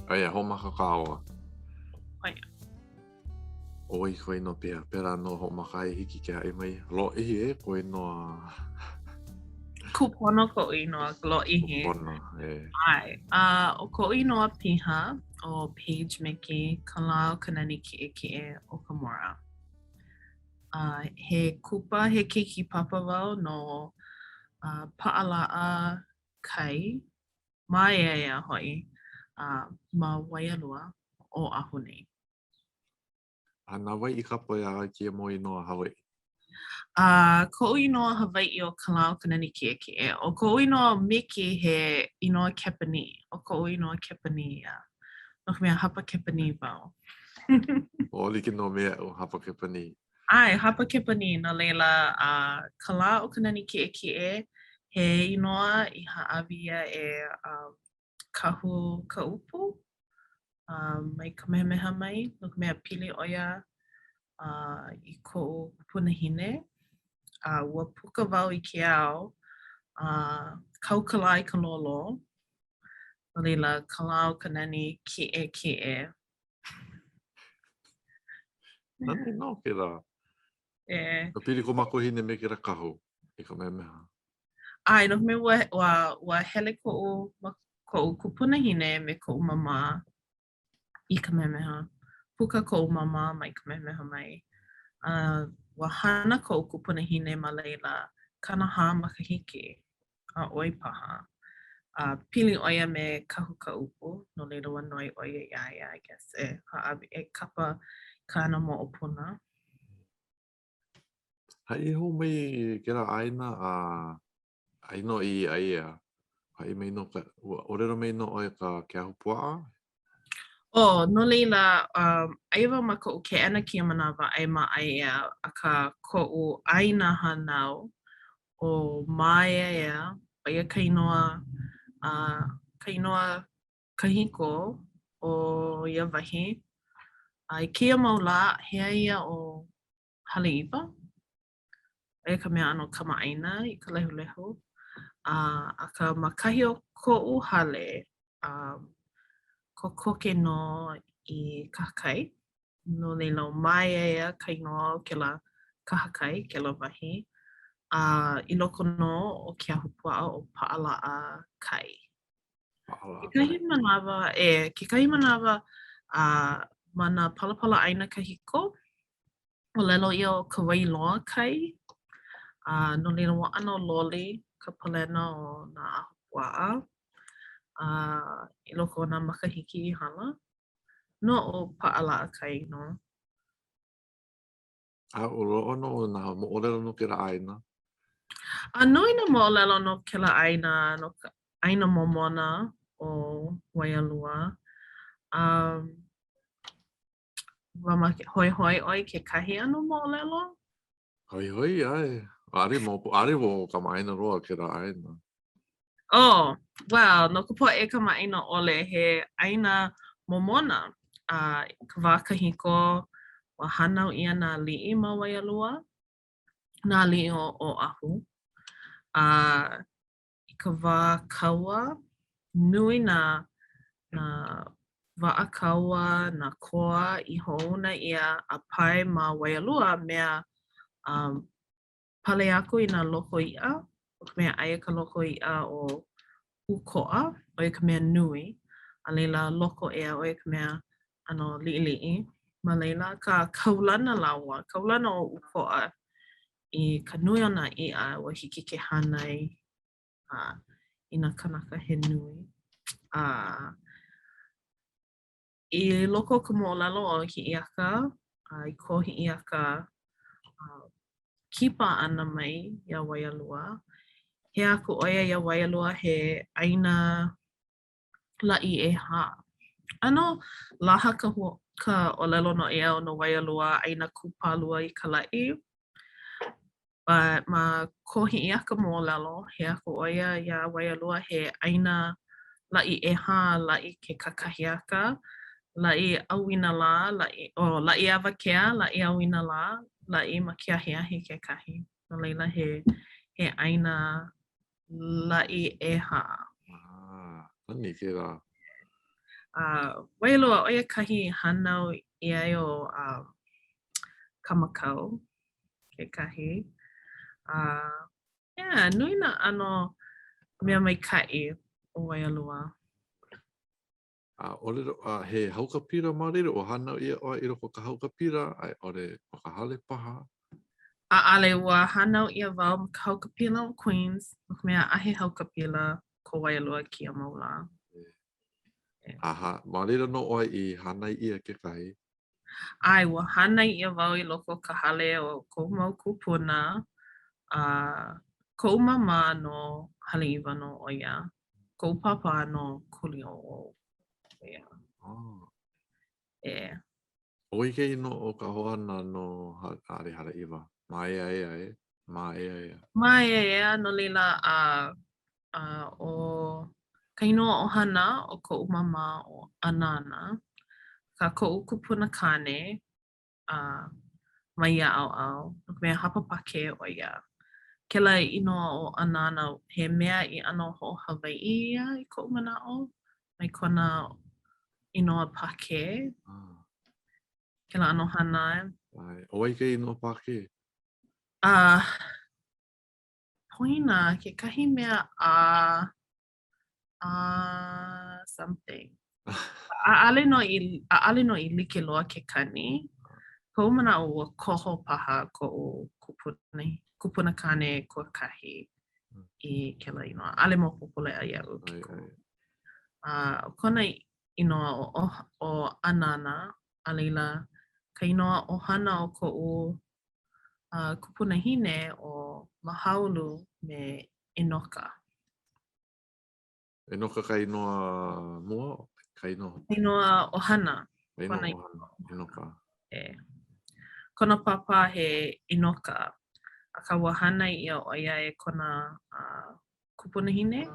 Aia, hoʻomaka kāua. Aia. ʻO wai kou inoa piha, pēlā nō hoʻomaka ai hiki ke haʻi mai. Lōʻihi e kou inoa. Kūpono koʻu inoa, lōʻihi. Kūpono, e. ʻAe. A ʻo koʻu inoa piha, ʻo Paige Miki Kalāokanani Kiʻekiʻe Okamura. A he kupa, he keiki papa wau no uh, Paʻalaʻa Kai, Māeaea hoʻi, uh, ma Waialua, Oʻahu nei. A na wai i kapa iā ʻoe kēia mau inoa Hawaiʻi? A koʻu inoa Hawaiʻi ʻo Kalāokanani Kiʻekiʻe. ʻO koʻu inoa Miki he inoa Kepanī. ʻO koʻu inoa Kepanī ia. No ka mea, hapa Kepanī wau. O like nō me aʻu, hapa Kepanī. ʻAe, hapa Kepanī, no laila, a Kalāokanani Kiʻekiʻe, he inoa i hāʻawi ʻia e um, Kahu Kaʻupu um, mai Kamehameha mai, no ka mea pili ʻo ia uh, i koʻu kupunahine. A ua puka wau i ke ao, uh, kau ka lā i ka lōlō, no laila, Kalāokanani Kiʻekiʻe. Nani nō kēlā. E. Ua pili kou makuahine me kēlā kahu i Kamehameha. ʻAe, no ka mea ua, ua, ua hele koʻu, koʻu kupunahine me koʻu māmā i Kamehameha. Puka koʻu māmā mai Kamehameha mai. A ua hana koʻu kupunahine ma laila 40 makahiki a ʻoi paha. A pili ʻo ia me Kahu Kaʻupu, no laila ua noi ʻo ia iā ia, I guess, e hāʻawi, e kapa kāna moʻopuna. Haʻi hou mai kēlā ʻāina a ai nō i Aiea. Haʻi mai nō ka, ua ʻōlelo mai nō ʻoe ka ke ahupuaʻa? Oh, no laila, um, aia wau ma koʻu keʻena kēia manawa aia ma Aiea, akā koʻu ʻāina hānau ʻo Māeaea, ʻo ia ka inoa, uh, ka inoa kahiko o ia wahi. A i kēia mau lā, hea ʻia ʻo Haleiwa. ʻO ia ka mea ʻano kamaʻāina i ka lehulehu. A akā ma kahi o koʻu hale, um, kokoke nō i kahakai. No laila, ʻo Māeaea ka inoa o kēlā kahakai, kēlā wahi. A i loko nō o ke ahupuaʻa ʻo Paʻalaʻa Kai. Paʻalaʻa. Kekahi manawa, e, kekahi manawa, a ma nā palapala ʻāina kahiko, ʻōlelo ʻia ʻo Kawailoa kai, a no laila ua ʻano loli ka palena o nā ahupuaʻa a i loko o nā makahiki i hala. No ʻo Paʻalaʻa kai nō. A ua loaʻa nō nā moʻolelo no kēlā ʻāina? A nui nā moʻolelo no kēlā ʻāina, no ka ʻāina momona ʻo Waialua. Um, mamake, hoihoi ʻoe i kekahi ʻano moʻolelo? Hoihoi, ʻae. ʻAʻole maopopo, ʻaʻole wau kamaʻāina loa kēlā ʻāina. Oh, well, no ka poʻe kamaʻāina ʻole, he ʻāina momona. A i ka wā kahiko, ua hānau ʻia nā aliʻi ma Waialua, nā aliʻi o Oʻahu. A i ka wā kaua, nui nā, nā waʻa kaua, nā koa i hoʻouna ʻia a pae ma Waialua mea um, pale aku i nā loko iʻa, no ka mea aia ka loko iʻa ʻo ʻUkoʻa, ʻo ia ka mea nui, a laila loko ʻea, ʻo ia ka mea ʻano liʻiliʻi ma laila, akā kaulana lāua, kaulana ʻo ʻUkoʻa i ka nui o nā iʻa ua hiki ke hānai uh, i nā kānaka he nui. A i loko o ka moʻolelo o Hiʻiaka, a i ko Hiʻiaka uh, kipa ʻana mai iā Waialua, hea aku ʻo ia iā Waialua he ʻāina laʻi ʻehā. ʻAno laha ka, ka ʻōlelo noʻeau no Waialua ʻāina kūpālua i ka laʻi. But ma ko Hiʻiaka moʻolelo, hea aku ʻo ia iā Waialua he ʻāina laʻi ʻehā, laʻi ke kakahiaka, laʻi ʻauinalā, laʻi, oh, laʻi awakea, laʻi ʻauinalā, laʻi ma ke ahiahi kekahi. No laila, he, he ʻāina laʻi ʻehā. Ah, nani kēlā. Uh, Waialua, ʻo ia kahi i hānau ʻia ai ʻo um, Kamakau kekahi. Uh, yeah, nui nā ʻano mea maikaʻi o Waialua. A ʻōlelo, a he haukapila ma laila, ua hānau ʻia ʻoe i loko o ka haukapila, a i ʻole ma ka hale paha? ʻAʻole, ua hānau ʻia wau ma ka haukapila o Queens, no ka mea, ʻaʻahe haukapila ko Waialua kēia mau lā. Aha, ma laila nō ʻoe i hānai ʻia kekahi? ʻAe, ua hānai ʻia wau i loko o ka hale o koʻu mau kūpuna, a koʻu māmā no Haleʻiwa nō ʻo ia. Koʻu pāpā no Kuliouou ʻo ia. Oh. E. ʻO wai ka inoa o ka ʻohana no ʻaʻole Haleʻiwa? Māeaea e? Māeaea. Māeaea, no laila, a, a ʻo ka inoa ʻohana o koʻu māmā ʻo Anana, akā koʻu kupuna kāne, a ma ia ʻaoʻao, no ka mea hapa Pākē ʻo ia. Kēlā inoa ʻo Anana, he mea i ʻano hoʻohawaiʻi ia i koʻu manaʻo, mai kona inoa Pākē. Ah. Kēlā ʻano hana. ʻAe. ʻO wai ka inoa Pākē? A poina kekahi mea a a something. ʻAʻole nō i ʻaʻole nō i like loa ke kani. Koʻu manaʻo ua koho paha koʻu kupuna kupuna kāne kuakahi i kēlā inoa. ʻAʻole maopopo leʻa iaʻu ke kumu. A ʻo kona inoa ʻo ʻo Anana, a laila ka inoa ʻohana o koʻu uh, kupunahine ʻo Mahaulu me ʻEnoka. ʻEnoka ka inoa mua? Ka inoa? Ka inoa ʻohana. Ka inoa ʻohana, ʻEnoka. E. Kona pāpā he ʻEnoka, akā ua hānai ʻia ʻo ia e kona uh, kupunahine,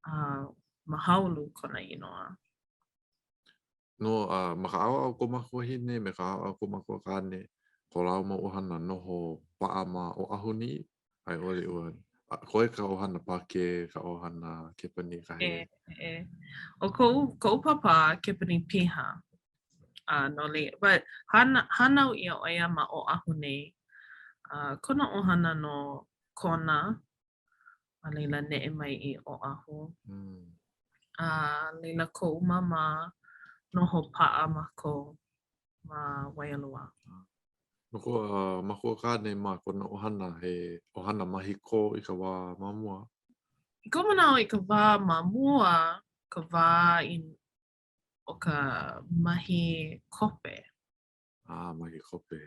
a uh, Mahaulu kona inoa. No, a ma ka ʻaoʻao o koʻu makuahine me ka ʻaoʻao o koʻu makuakāne, ko lāua mau ʻohana noho paʻa ma Oʻahu nei, a i ʻole ua, koe ka ʻohana Pākē, ka ʻohana Kepanī kahi. E, e. ʻO koʻu, koʻu pāpā Kepanī piha. A no laila, but hāna, hānau ʻia ʻo ia ma Oʻahu nei. A kona ʻohana no Kona, a laila neʻe mai i Oʻahu. Mm. A laila koʻu māmā noho paʻa mākou ma Waialua. No ko uh, makuakāne mā kona ʻohana he ʻohana mahi kō i ka wā ma mua? I koʻu manaʻo i ka wā ma mua, ka wā i o ka mahi kope. Ah, mahi kope.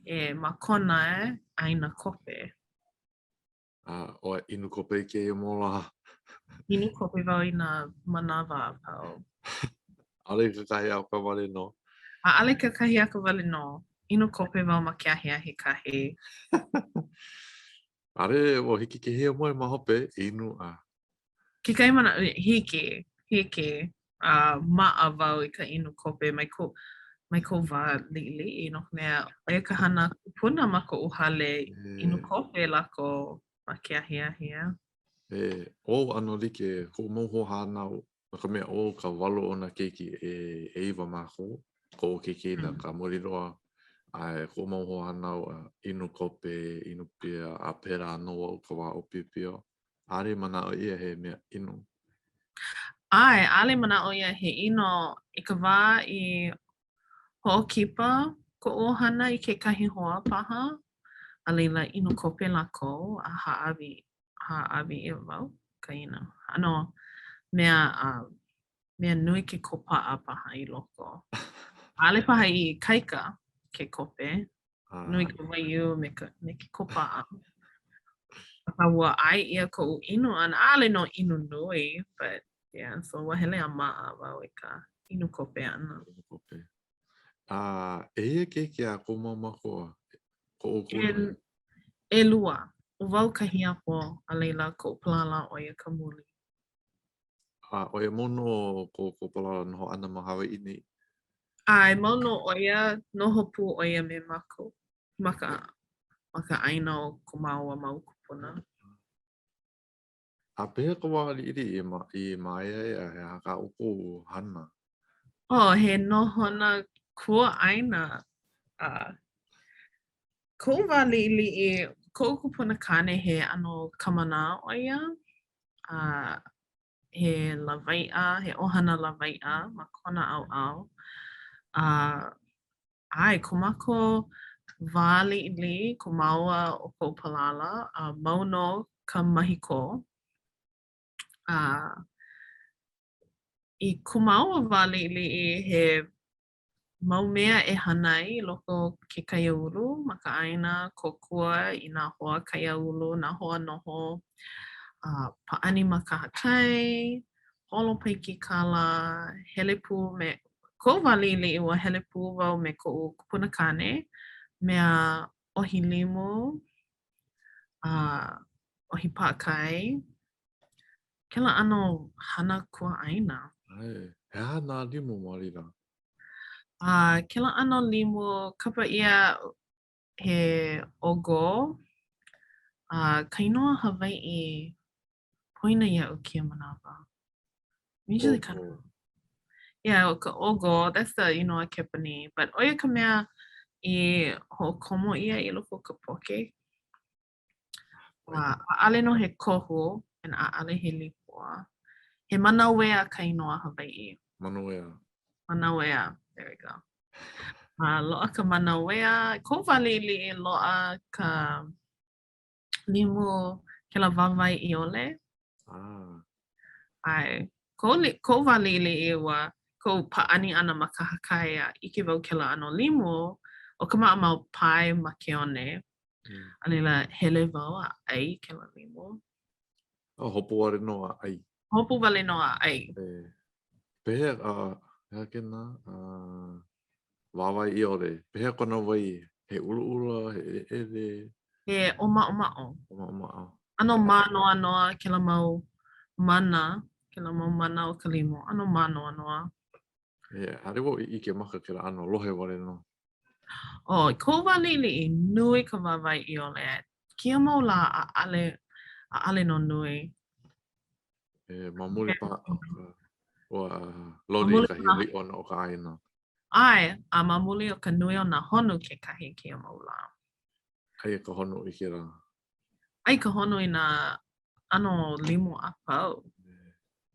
E, ma Kona e, ʻāina kope. A ʻoe inu kope i kēia mau lā? Inu kope wau i nā manawa a pau. ʻAʻole kakahiaka wale nō? ʻAʻole kakahiaka wale nō. Inu kope wau ma ke ahiahi kahi. ʻAʻole ua hiki ke hiamoe ma hope, inu a. Kekahi manawa, hiki, hiki. A maʻa wau i ka inu kope mai ko mai koʻu wā liʻiliʻi no ka mea, ʻo ia ka hana kupuna ma koʻu hale, inu kope lākou ma ke ahiahi. E, ʻo ʻano like koʻu mau hoahānau, no ka mea, ʻo ka walu o nā keiki e ʻeiwa mākou, koʻu keiki mm. ka muli loa, a koʻu mau hoahānau inu kope, inu pia, a pēlā nō wau ka wā ʻōpiopio. ʻAʻole manaʻo ʻia he mea ʻino. ʻAe, ʻaʻole manaʻo ʻia he ʻino i ka wā i hoʻokipa koʻu ʻohana i kekahi hoa paha, a laila inu kope lākou a hāʻawi hāʻawi ʻia wau ka inu. ʻAno mea a mea nui ke kōpaʻa paha i loko. ʻAʻole paha i ikaika ke kope. Nui ka waiū me ka, me ke kōpaʻa. Akā ua ʻae ʻia koʻu inu ʻana, ʻaʻole nō inu nui, but yeah, so ua hele a maʻa wau i ka inu kope ʻana. Inu kope. A ʻehia keiki a kou mau mākua? Ko ʻoukou nui? ʻElua. ʻO wau ka hiapo, a laila koʻu palala ʻo ia ka muli. A ʻo ia mau nō ko kou palala noho ʻana ma Hawaiʻi nei? ʻAe, mau nō ʻo ia, noho pū ʻo ia me mākou ma ka ma ka ʻāina o ko māua mau kūpuna. A pehea ka wā liʻiliʻi i, ma, i māeaea, he aha kā ʻoukou hana? Oh, he nohona kuaʻāina. Uh, koʻu wā liʻiliʻi, koʻu kupuna kāne he ʻano kamanā ʻo ia. Uh, he lawaiʻa, he ʻohana lawaiʻa ma kona ʻaoʻao. A uh, ʻae, ko mākou wā liʻiliʻi, ko māua ʻo koʻu palala, a mau nō ka mahi kō. A i ko māua wā liʻiliʻi, he mau mea e hana ai i loko o ke kaiāulu ma ka ʻāina, kōkua i nā hoa kaiāulu, nā hoa noho, a pāʻani ma kahakai, holo paikikala, hele pū me koʻu wā liʻiliʻi ua hele pū wau me koʻu kupuna kāne, mea ʻohi limu, a ʻohi paʻakai, Kēlā ʻano hana kuaʻāina. ʻAe, he aha nā limu ma laila? A kēlā ʻano limu, kapa ʻia he ʻogō. A ka inoa Hawaiʻi, poina iaʻu kēia manawa. Usually kind of, yeah, ʻo ka ʻogō, that's the inoa Kepanī. But ʻo ia ka mea i hoʻokomo ʻia i loko o ka poke. A ʻaʻale nō he kohu, and ʻaʻale he līpua. He manauea ka inoa Hawaiʻi. Manauea. Manauea, there we go. A loaʻa ka manauea, koʻu wā liʻiliʻi loaʻa ka limu kēlā wāwae ʻiole. Ah. ʻAe. Koʻu wā liʻiliʻi ua koʻu pāʻani ʻana ma kahakai a ʻike wau kēlā ʻano limu, ʻo ka maʻamau pae ma ke one. Mm. A laila, hele wau a ʻai kēlā limu. Oh, hopu wale nō a ʻai. Hopu wale nō a ʻai. E. Pehea, uh, he aha kēnā, uh, wāwae ʻiole, pehea kona wai, he ʻulaʻula, he ʻeleʻele? He ʻōmaʻomaʻo. ʻŌmaʻomaʻo. ʻAno mānoanoa kēlā mau mana, kēlā mau mana o ka limu, ʻano mānoanoa. E, ʻaʻole wau i ʻike maka kēlā ʻano, lohe wale nō. Oh, i koʻu wā liʻiliʻi, nui ka wāwae ʻiole. Kēia mau lā, ʻaʻale, ʻaʻale nō nui. E, ma muli paha o ka, ua loli kahi liʻona o ka ʻāina. ʻAe, a ma muli o ka nui o nā honu kekahi kēia mau lā. ʻAi ka honu i kēlā. ʻAi ka honu i nā ʻano limu a pau.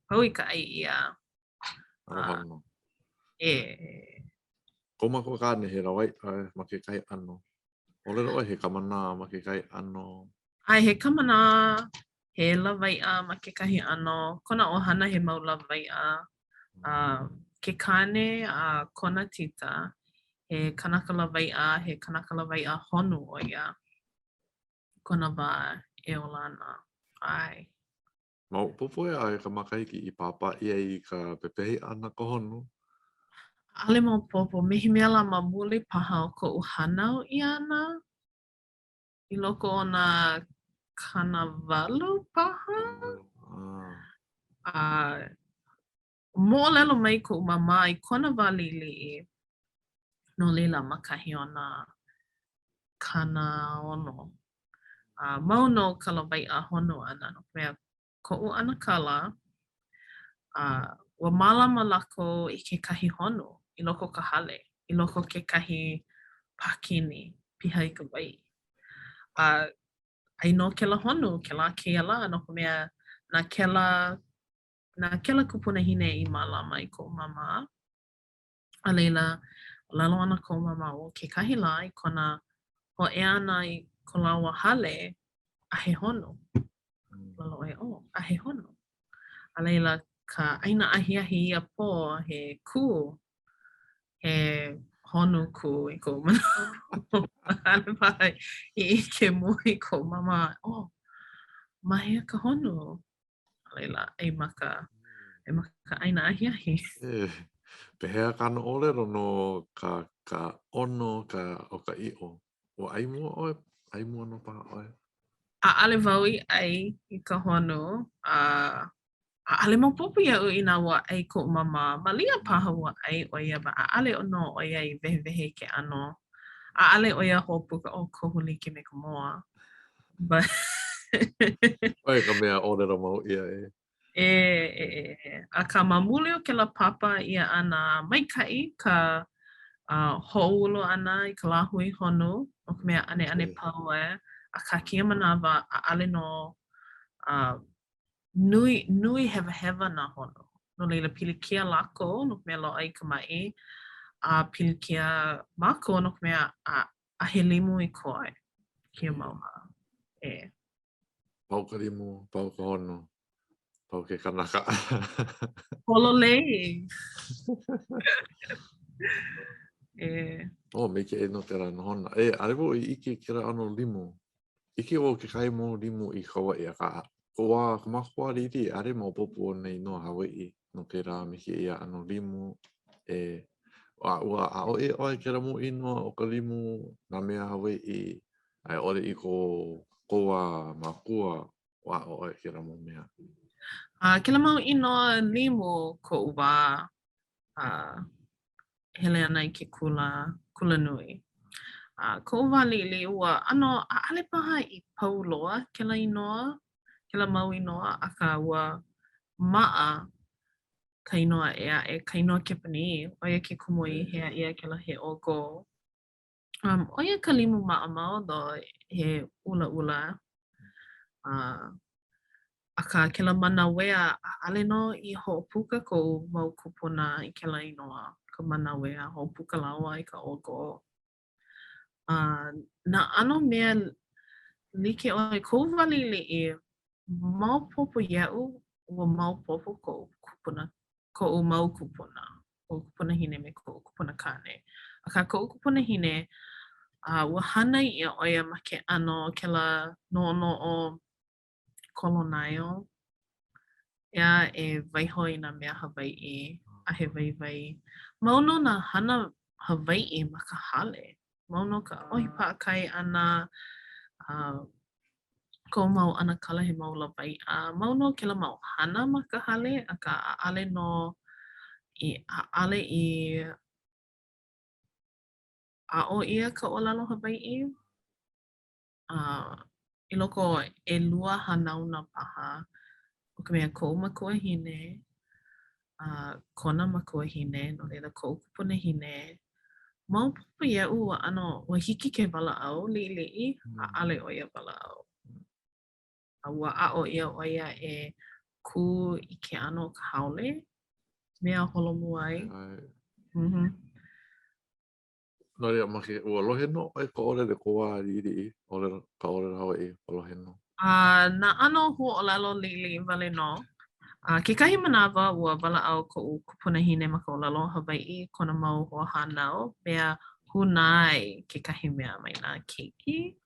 Pau i ka ʻai ʻia. Aloha nō. E. Kou makuakāne he lawaiʻa ma kekahi ʻano. ʻŌlelo ʻoe he kamanā ma kekahi ʻano. ʻAe, he kamanā, he lawaiʻa ma kekahi ʻano. Kona ʻohana he mau lawaiʻa. A ke kāne a kona tita, he kanaka lawaiʻa, he kanaka lawaiʻa honu ʻo ia kona wā e ola ana. ʻAe. Maopopo iā ʻoe ka makahiki i pāpā ʻia ai ka pepehi ʻana ka honu? ʻAʻole maopopo, me he mea lā ma muli paha o koʻu hānau ʻia ʻana i loko o nā 80 paha? A moʻolelo mai koʻu māmā i kona wā liʻiliʻi, no laila ma kahi o nā 60. A mau nō ka lawaiʻa honu ʻana no ka mea, koʻu ʻanakala, a ua mālama lākou i kekahi honu i loko o ka hale, i loko o kekahi pākini piha i ka wai. A ʻai nō kēlā honu kēlā kēia lā no ka mea, na kēlā, na kēlā kupunahine i mālama i koʻu māmā. A laila, ʻōlelo ana koʻu māmā, ʻo kekahi lā i kona hōʻea ʻana i ko lāua hale, a he honu. ʻŌlelo ʻo ia, oh, a he honu. A laila, ka ʻaina ahiahi ia pō, he kū, he honu kū i koʻu manaʻo. ʻAʻole paha i ʻike mua i koʻu māmā, oh, ma hea ka honu? A laila, ʻai ma ka, ʻai ma ka ʻaina ahiahi. E, pehea kāna ʻōlelo no ka, ka ʻono ka, o ka ʻiʻo? Ua ʻai mua ʻoe? ʻAi mua nō paha ʻoe? ʻAʻole wau i ʻai i ka honu, a ʻaʻole maopopo iaʻu inā ua ʻai koʻu māmā. Malia paha ua ʻai ʻo ia, but ʻaʻole nō ʻo ia i wehewehe i ke ʻano. ʻAʻole ʻo ia hoʻopuka, oh, kohu like me ka moa. But ʻO ia ka mea ʻōlelo mau ʻia e. E, e, e, e. Akā, ma muli o kēlā pāpā ʻia ʻana, maikaʻi ka uh, hoʻoulu ʻana i ka lāhui honu, no ka mea ʻaneʻane pau e. Akā, kēia manawa, ʻaʻole nō uh, nui, nui hewahewa nā honu. No laila, pilikia lākou no ka mea loaʻa i ka maʻi, a pilikia mākou no ka mea a, a he limu i koe kēia mau lā. E. Pau ka limu, pau ka honu, pau ke kanaka. Pololei. e. Oh, maikaʻi nō kēlā nohona. E, ʻaʻole wau i ʻike kēlā ʻano limu. ʻIke wau kekahi mau limu i Kauaʻi, akā, koʻu wā, ko mākou wā liʻiliʻi, ʻaʻole maopopo nā inoa Hawaiʻi no kēlā me kēia ʻano limu. E, a ua aʻo ʻia ʻoe kēlā mau inoa o ka limu, nā mea Hawaiʻi, a i ʻole i ko kou wā mākua, ua aʻo ʻoe kēlā mau mea. A kēlā mau inoa limu koʻu wā a hele ana i ke kula, kula nui. A koʻu wā liʻiliʻi ua ʻano ʻaʻole paha i pau loa kēlā inoa, kēlā mau inoa, akā ua maʻa ka inoa ʻē aʻe, ka inoa Kepanī, ʻo ia ke kumu i hea ʻia kēlā he ʻōgō. Um, ʻo ia ka limu maʻamau though, he ʻulaʻula. Uh, akā, kēlā manawea, ʻaʻole nō i hoʻopuka koʻu mau kūpuna i kēlā inoa, ka manawea, hoʻopuka lāua i ka ʻōgō. Uh, nā ʻano mea like ʻole, koʻu wā liʻiliʻi, maopopo iaʻu, ua maopopo koʻu kupuna, koʻu mau kūpuna. koʻu kupunahine me koʻu kupuna kāne. Akā, koʻu kupunahine, a ua hānai ʻia ʻo ia ma ke ʻano kēlā noʻonoʻo kolonaio, ʻeā, e waiho i nā mea Hawaiʻi a he waiwai. Mau nō nā hana Hawaiʻi ma ka hale. Mau nō ka ʻohi paʻakai ʻana, a koʻu mau ʻanakala he mau lawaiʻa. Mau nō kēlā mau hana ma ka hale, akā ʻaʻole nō i ʻaʻole i aʻo ʻia ka ʻōlelo Hawaiʻi. A i loko o ʻelua hanauna paha, no ka mea, koʻu makuahine, a kona makuahine, no laila koʻu kupunahine, maopopo iaʻu ua ʻano, ua hiki ke walaʻau liʻiliʻi, ʻaʻole ʻo ia walaʻau. A ua aʻo ʻia ʻo ia e kū i ke ʻano o ka haole, mea holomua ai. Mm-hmm. No laila, ma ke, ua lohe nō ʻoe ka ʻōlelo kou wā liʻiliʻi, ʻōlelo, ka ʻōlelo Hawaiʻi, ua lohe nō. A nā ʻano huaʻōlelo liʻiliʻi wale nō. A kekahi manawa, ua walaʻau koʻu kupunahine ma ka ʻōlelo Hawaiʻi kona mau hoahānau, mea hūnā ai kekahi mea mai nā keiki.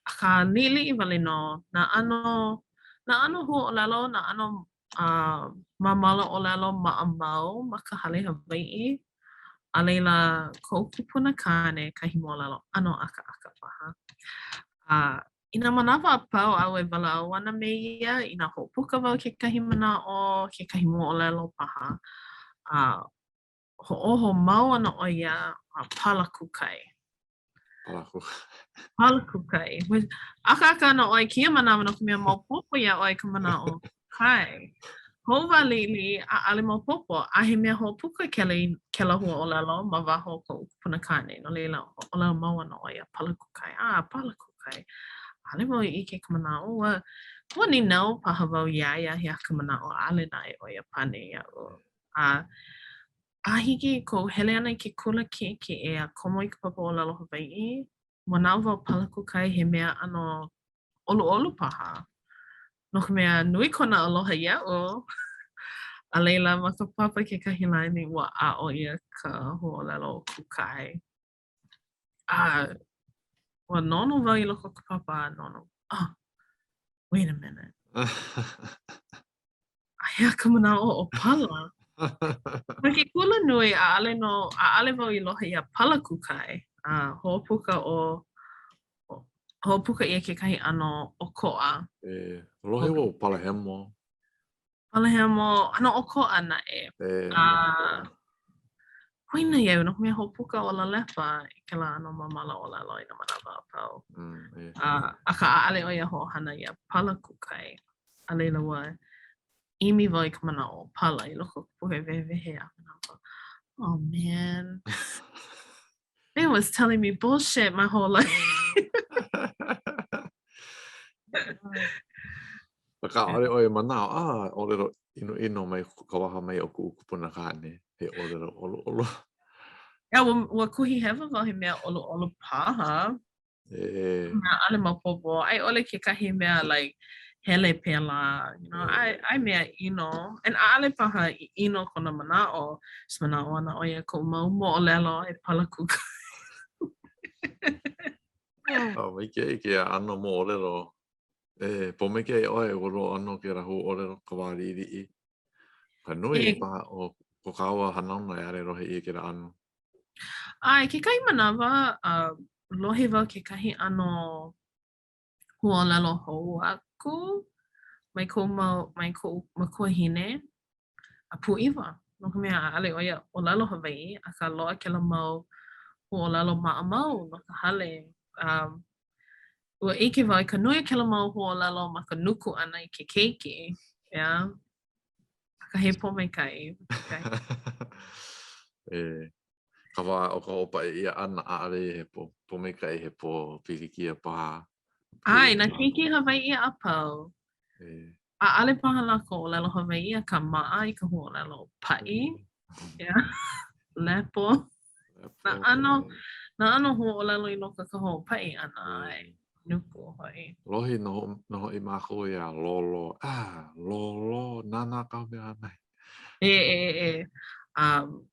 Akā, liʻiliʻi wale nō nā ʻano, nā ʻano huaʻōlelo, nā ʻano a māmala ʻōlelo maʻamau ma ka hale Hawaiʻi. A laila, koʻu kupuna kāne kahi moʻolelo ʻano ʻakaʻaka paha. A i nā manawa a pau aʻu e walaʻau ana me ia, inā hoʻopuka wau kekahi manaʻo, kekahi moʻolelo paha, a hoʻōho mau ana ʻo ia a palakukai. Palakukai. Palakukai. ʻAkaʻaka ana ʻoe kēia manawa no ka mea maopopo iā ʻoe ka manaʻo kai. Koʻu wā liʻiliʻi, ʻaʻole maopopo, a he mea hoʻopuka kēlā, kēlā huaʻōlelo ma waho o koʻu kupuna kāne. No laila, ʻōlelo mau ana ʻo ia, palakukai, ā, palakukai. ʻAʻole wau i ʻike ka manaʻo, ua, ua nīnau paha wau iā ia he aha ka manaʻo, ʻaʻole naʻe ʻo ia pane iaʻu. A a hiki i koʻu hele ʻana i ke kula kiʻekiʻe a komo i ka papa ʻōlelo Hawaiʻi, manaʻo wau palakukai he mea ʻano ʻoluʻolu paha. No ka mea, nui kona aloha iaʻu. A laila, ma ka papa kekahi lā ua aʻo ʻia ka huaʻōlelo kukai. A ua noʻonoʻo wau i loko o ka papa a noʻonoʻo, oh, wait a minute. A he aha ka manaʻo o pala? Ma ke kula nui, ʻaʻole nō, ʻaʻole wau i lohe iā pala kukai. A hoʻopuka ʻo, hoʻopuka ʻia kekahi ʻano ʻokoʻa. E, lohe wau palahemo. Palahemo, ʻano ʻokoʻa naʻe. E, A poina iaʻu no ka mea hoʻopuka ʻo Lalepa i kēlā ʻano māmala ʻōlelo i nā manawa a pau. Mm, e. A, akā ʻaʻole ʻo ia hoʻohana iā pala kukai. A laila ua. ʻimi wau i ka manaʻo ʻōpala i loko o ka puke wehewehe a manaʻo, oh man, they was telling me bullshit my whole life. Akā, ʻaʻole ʻoe manaʻo, ah, ʻōlelo ʻinoʻino mai ka waha mai o kuʻu kupuna kāne, he ʻōlelo ʻoluʻolu. Yeah, ua, ua kuhi hewa wau he mea ʻoluʻolu paha. E. Mea ʻaʻole maopopo. A i ʻole kekahi mea like hele pēlā, you know, ʻai, ʻai mea ʻino. And ʻaʻole paha i ʻino kona manaʻo, just manaʻo ana ʻo ia koʻu mau moʻolelo e palakū. Oh, maikaʻi kēia ʻano moʻolelo. E, pōmaikaʻi ʻoe, ua loaʻa nō kēlā huaʻōlelo ka wā liʻiliʻi. Ka nui e. paha o ko kāua hanauna e ʻaʻole lohe ʻia kēlā ʻano. ʻAe, kekahi manawa, uh, lohe wau kekahi ʻano huaʻōlelo hou aku mai koʻu mau, mai koʻu makuahine a pūʻiwa, no ka mea, ʻaʻole ʻo ia ʻōlelo Hawaiʻi, akā loaʻa kēlā mau huaʻōlelo maʻamau no ka hale. Um, ua ʻike wau i ka nui o kēlā mau huaʻōlelo ma ka nuku ʻana i ke keiki, yeah. Akā he pōmaikaʻi. E, ka wā o ka hoʻopaʻi ʻia ʻana, ʻaʻole he pō, pōmaikaʻi, he pōpilikia paha. ʻAe, nā keiki Hawaiʻi a pau. E. ʻAʻole paha lākou ʻōlelo Hawaiʻi akā maʻa i ka huaʻōlelo paʻi, yeah. Lepo. Nā ʻano, nā ʻano huaʻōlelo i loko o ka hoʻopaʻi ʻana, ʻae, nuku hoʻi. Lohe nō, nō hoʻi mākou iā lōlō, ah, lōlō, nānā kāu mea ʻānai. E, e, e, um,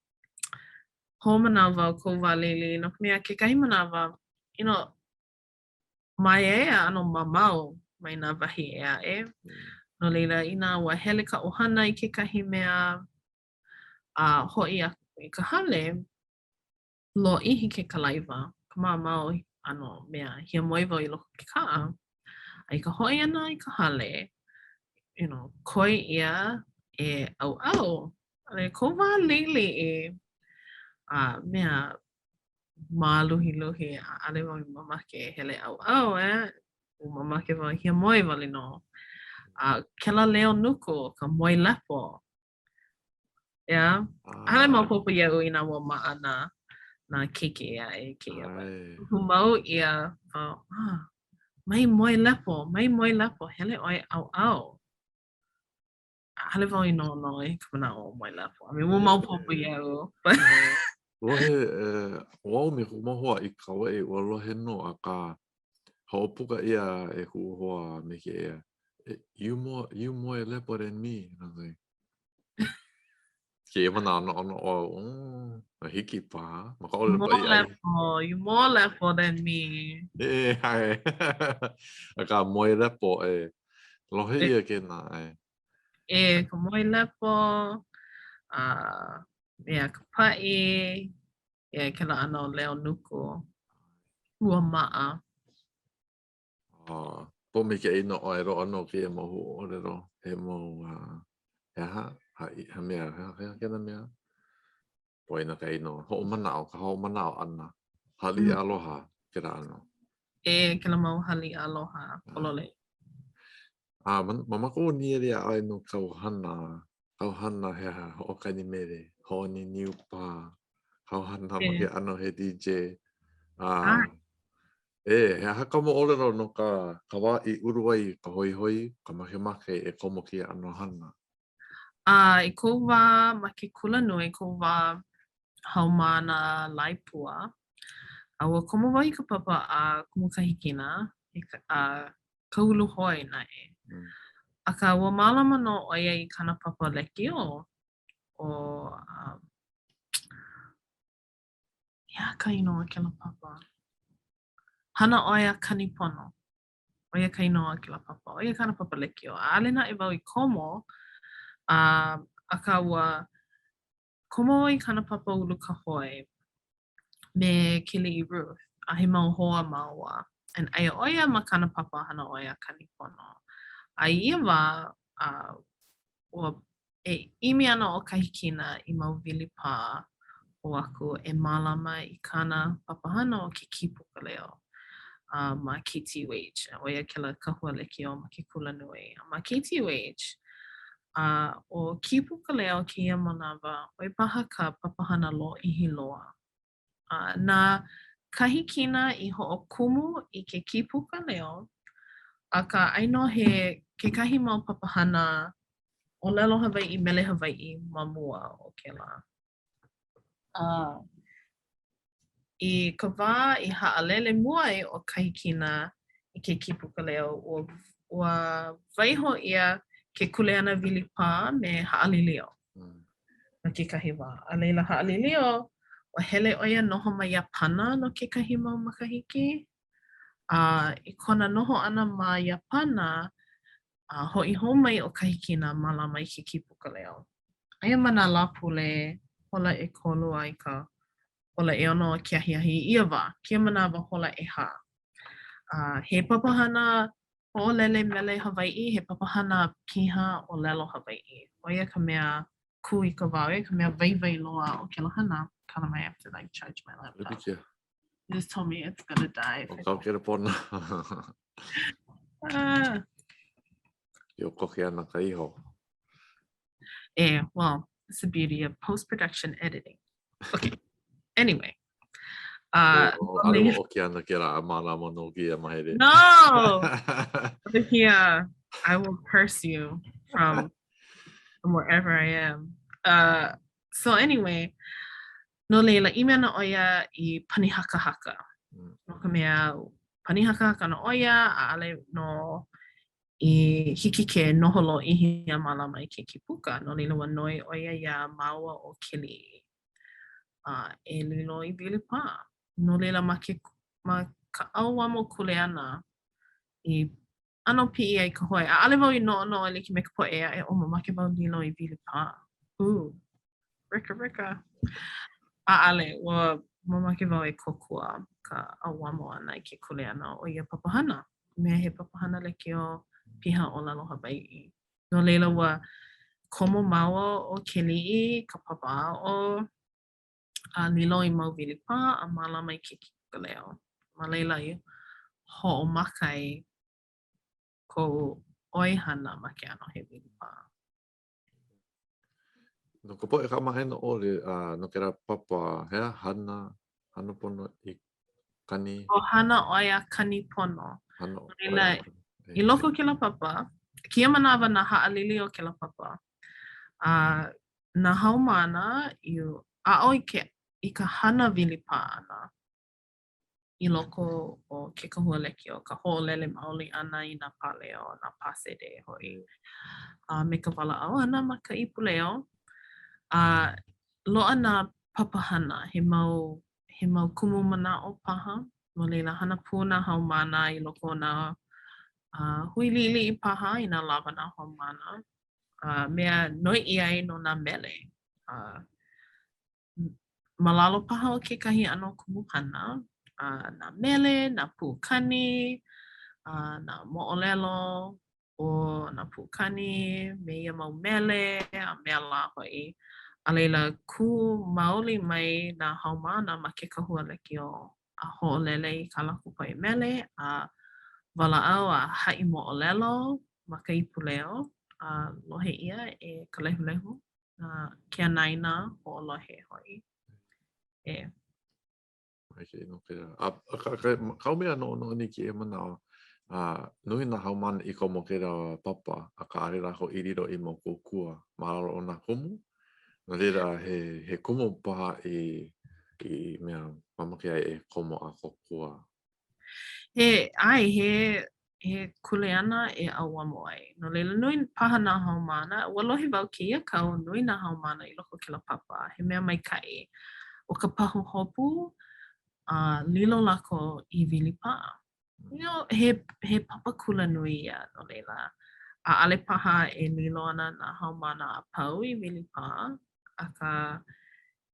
hoʻomanaʻo wau koʻu wā liʻiliʻi, no ka mea, kekahi manawa, you know, Māeaea ʻano mamao mai nā wahi ʻē aʻe. No laila, inā ua hele ka ʻohana i kekahi mea a hoʻi aku i ka hale, lōʻihi ke kalaiwa, ka maʻamau ʻano mea, hiamoe wau i loko o ke kaʻa. A i ka hoʻi ʻana i ka hale, you know, koi ʻia e ʻauʻau. A koʻu wā liʻiliʻi, a mea, māluhiluhi, ʻaʻole wau i mamake e hele ʻauʻau, eh? Ua mamake wau e hiamoe wale nō. A kēlā leo nuku, ka moe lepo. Yeah? ʻAʻole maopopo iaʻu inā ua maʻa nā, nā keiki ʻē aʻe i kēia. Uhu mau ʻia wau, ah, mai moe lepo, mai moe lepo, hele ʻoe ʻauʻau. ʻAʻole wau i noʻonoʻo i ka manaʻo o moe lepo. I mean, ua maopopo iaʻu. Lohe, ʻo au me kuʻu mau hoa i Kauaʻi, ua lohe nō, akā, hoʻopuka ʻia e kuʻu hoa me kēia, you more, you moe lepo than me. And I was like, kēia manawa noʻonoʻo au, oh, hiki paha, ma ka ʻōlelo paʻiʻai. More lepo, you more lepo than me. E, ʻae. Akā, moe lepo, e. Lohe ʻia kēnā, ʻae. E, ka moe lepo, a mea ka paʻi, e, kēlā ʻano leo nuku, ua maʻa. Oh, pōmaikaʻi nō ʻoe, loaʻa nō kēia mau huaʻōlelo, he mau, uh, he aha, ha, ha mea, he aha, he aha kēlā mea? Poina ka inoa, hoʻomanaʻo, ka hoʻomanaʻo ʻana, haliʻa mm. aloha, kēlā ʻano. E, kēlā mau haliʻa aloha, pololei. A, ma, mamake wau e nīele iā ʻoe no kāu hana, kāu hana he aha, hoʻokani mele, hoʻoniniu paha, kāu hana ma ke ʻano he DJ. A, e, he aha ka moʻolelo no ka, ka wā i ulu ai ka hoihoi, ka makemake e komo kēia ʻano hana? A i koʻu wā ma ke kulanui, koʻu wā haumāna laepua, a ua komo wau i ka papa a Kumu Kahikina, a Ka Ulu Hoi naʻe. Mm. Akā, ua mālama nō ʻo ia i kāna papa lekiō, ʻo um, he aha ka inoa o kēlā papa? Hana ʻoe a kani pono. ʻO ia ka inoa o kēlā papa. ʻO ia kāna papa lekiō. ʻAʻole naʻe wau i komo, a, akā ua komo wau i kāna papa Ulu Ka Hoi me Keliʻi Ruth, a he mau hoa māua. And aia ʻo ia ma kāna papa hana ʻoe a kani pono. A i ia wā, uh, ua e ʻimi ana ʻo Kahikina i mau wilipā hou aku e mālama i kāna papahana o ke Kīpuka Leo uh, ma KTUH. ʻO ia kēlā kahua lekiō ma ke kulanui. A ma KTUH, A ʻo Kīpukaleo kēia manawa, ʻo ia paha ka papahana lōʻihi loa. A na Kahikina i hoʻokumu i ke kīpuka leo, akā aia nō he kekahi mau papahana ʻōlelo Hawaiʻi, mele Hawaiʻi ma mua o kēlā. A i ka wā i haʻalele mua ai ʻo Kahikina i ke kīpuka leo, ua, ua waiho ʻia ke kuleana wilipā me Haʻalilio. No kekahi wā. A laila Haʻalilio, ua hele ʻo ia noho ma Iāpana no kekahi mau makahiki. A i kona noho ʻana ma Iāpana, a hoʻi hou mai ʻo Kahikina mālama i ke kīpuka leo. Aia ma nā Lāpule, hola ʻekolu a i ka hola ʻeono o ke ahiahi i ia wā, kēia manawa hola ʻehā. A he papahana hoʻolele mele Hawaiʻi, he papahana piha ʻōlelo Hawaiʻi. ʻO ia ka mea kūikawā, ʻo ia ka mea waiwai loa o kēlā hana. Kind of I have to like charge my laptop. You just told me it's gonna die. ʻO kāu kelepona. ah. I o koke ana ka iho. Eh, well, it's the beauty of post-production editing. Okay. Anyway. Uh, ʻAʻole ua ʻoki ana kēlā a mālama no kēia mahele. No! Over here, I will curse you from, from wherever I am. Uh, so anyway, no laila, ʻimi ana ʻo ia i pani hakahaka. Mm. No ka mea, pani hakahaka nō ʻo ia, ʻaʻole nō i hiki ke noho lōʻihi a mālama i ke kīpuka. No laila, ua noi ʻo ia iā māua ʻo Keliʻi a e lilo i wilipā. No laila, ma ke ma ka ʻauamo kuleana i ʻano piʻi ai ka hoi. ʻAʻole wau i noʻonoʻo e like me ka poʻe ʻē aʻe, oh, mamake wau lilo i wilipā. Ooh, rika rika. ʻAʻole, ua mamake wau e kōkua ka ʻauamo ʻana i ke kuleana o ia papahana. Mea he papahana lekiō piha ʻōlelo Hawaiʻi. No laila, ua komo māua ʻo Keliʻi i ka papa aʻo a lilo i mau wilipā a mālama i ke kīpuka leo. Ma laila i hoʻomaka ai koʻu ʻoihana ma ke ʻano he wilipā. No ka poʻe kamaʻāina ʻole, a no kēlā papa, he aha, hana, hana pono i kani? ʻO Hana ʻOe a Kani Pono. Hana ʻOe a Kani. I loko o kēlā papa, kēia manawa na Haʻalilio kēlā papa, a nā haumāna i aʻo i ke i ka hana wilipā ʻana. i loko o ke kahua lekiō, ka hoʻolele maoli ʻana i nā pāleo, nā pāsede hoʻi, a me ka walaʻau ʻana ma ka ipuleo. A loaʻa nā papahana, he mau, he mau kumumanaʻo paha, no laila hana pū nā haumāna i loko o nā uh, hui liʻiliʻi paha inā lawa nā haumāna, a mea noiʻi ai no nā mele. Uh, ma lalo paha o kekahi ʻano kumuhana, uh, nā mele, nā puʻukani, uh, nā moʻolelo o nā puʻukani me ia mau mele a mea lā hoʻi. A laila, kū maoli mai nā haumāna ma ke kahua lekiō a hoʻolele i kā lākou poʻe mele a walaʻau a haʻi moʻolelo ma ka ipuleo a lohe ʻia e ka lehulehu. uh, ke anaina hoʻolohe hoʻi. E. Maikaʻi nō kēlā. A, a ka, ka, kaʻu mea noʻonoʻo nei kēia manawa, a nui nā haumāna i komo kēlā papa, akā ʻaʻole lākou i lilo i mau kōkua ma lalo o nā kumu. No laila, he, he kumu paha i, i mea mamake ai e komo a kōkua. He, ʻae, he, he kuleana e ʻauamo ai. No laila, nui paha nā haumāna, ua lohe wau kēia kau, nui nā haumāna i loko o kēlā papa, he mea maikaʻi. ʻO ka pahuhopu, a lilo lākou i wilipā. You know, he, he papa kulanui ia, no laila, ʻaʻole paha e lilo ana nā haumāna a pau i wilipā, akā,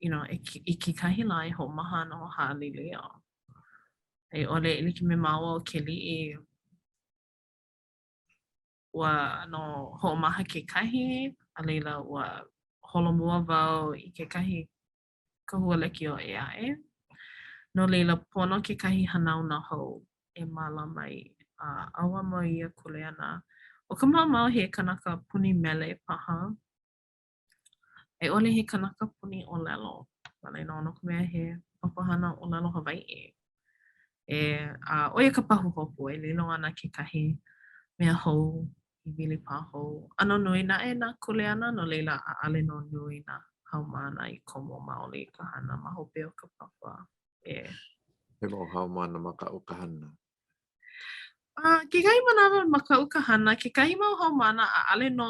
you know, i, i kekahi lā e hoʻomaha ana ʻo Haʻalilio. A i ʻole e like me māua ʻo Keliʻi, ua ʻano hoʻomaha kekahi, a laila ua holomua wau i kekahi kahua lekiō ʻē aʻe. No laila, pono kekahi hanauna hou e mālama i a ʻauamo i ia kuleana. ʻO ka maʻamau he kanaka puni mele paha, a i ʻole he kanaka puni ʻōlelo wale nō no ka mea he papahana ʻōlelo Hawaiʻi. E, a ʻo ia ka pahuhopu e lilo ana kekahi mea hou i wilipā hou. ʻAno nui naʻe nā kuleana, no laila ʻaʻole nō nui nā haumāna i komo maoli i ka hana ma hope o ka papa. E. He mau haumāna makaʻu ka hana. A kekahi manawa makaʻu ka hana, kekahi mau haumāna ʻaʻole nō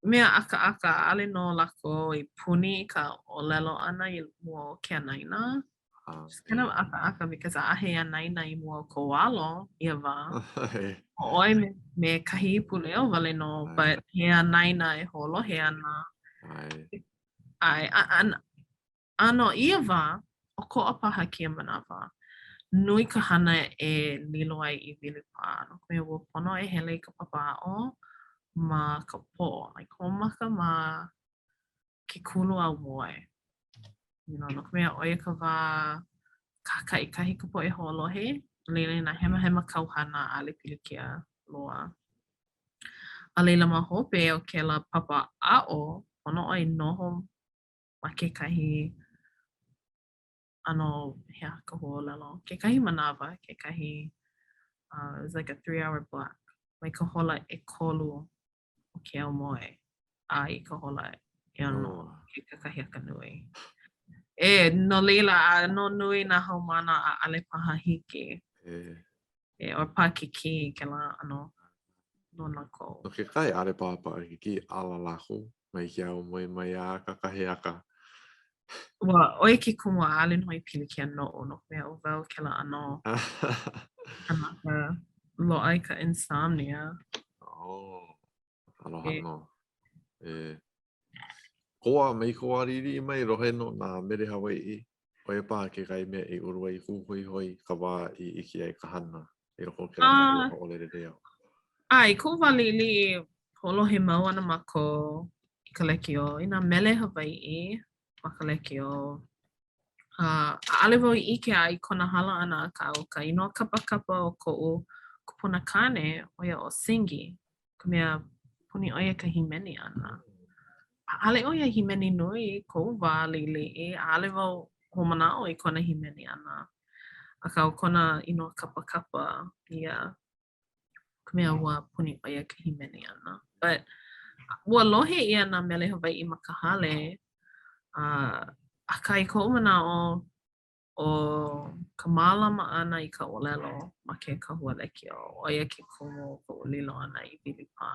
mea ʻakaʻaka, ʻaʻole nō lākou i puni i ka ʻōlelo ʻana i mua o ke anaina. Ah, Just kind of ʻakaʻaka because ʻaʻahe anaina i mua o kou alo ia wā. ʻO ʻoe me, me kahi ipuleo wale nō, but he anaina e hoʻolohe ana. ʻAe. ʻAe, a, a, A no ia wā, ʻokoʻa paha kēia manawa, nui ka hana e lilo ai i wilipā, no ka mea, ua pono e hele i ka papa aʻo ma ka pō, like hoʻomaka ma ke kolu aumoe. You know, no ka mea, ʻo ia ka wā kākaʻikahi ka poʻe hoʻolohe, no laila inā hemahema kāu hana, ʻaʻole pilikia loa. A laila ma hope o kēlā papa aʻo, pono ʻoe noho ma kekahi ʻano, he aha ka huaʻōlelo, kekahi manawa, kekahi, uh, it was like a three-hour block, mai ka hola ʻekolu o ke aumoe a i ka hola ʻeono o ke kakahiaka nui. E, no laila, ʻano nui nā haumāna ʻaʻole paha hiki. E. E, or paʻakikī kēlā ʻano no lākou. No kekahi, ʻaʻole paha paʻakikī, ala lākou mai ke aumoe mai a kakahiaka. Ua, ʻo ia ke kumu ʻaʻole nō i pilikia noʻu, no ka mea, ʻo wau kēlā ʻano kanaka loaʻa i ka insomnia. Oh, aloha nō. E. Koa, mai kou wā liʻiliʻi mai, lohe nō nā mele Hawaiʻi. ʻO ia paha kekahi mea i ulu ai kou hoihoi ka wā i ʻike ai ka hana i loko o kēlā kahua hoʻoleleleo. ʻAe, i koʻu wā liʻiliʻi, hoʻolohe mau ana mākou i ka lekiō, i nā mele Hawaiʻi ma ka lekiō. A ʻaʻole wau i ʻike a i kona hala ʻana akā ʻo ka inoa kapakapa o koʻu kupunakāne, ʻo ia ʻo Singi. ka mea, puni ʻo ia ka hīmeni ʻana. ʻAʻole ʻo ia hīmeni nui i koʻu wā liʻiliʻi, ʻaʻole wau hoʻomanaʻo i kona hīmeni ʻana. Akā ʻo kona inoa kapakapa ia, ka mea ua puni ʻo ia ka hīmeni ʻana. But ua lohe ʻia nā mele Hawaiʻi ma ka hale, uh, akā i koʻu manaʻo, ʻo ka mālama ʻana i ka ʻōlelo ma ke kahua lekiō, ʻo ia ke kumu o koʻu lilo ʻana i wilipā.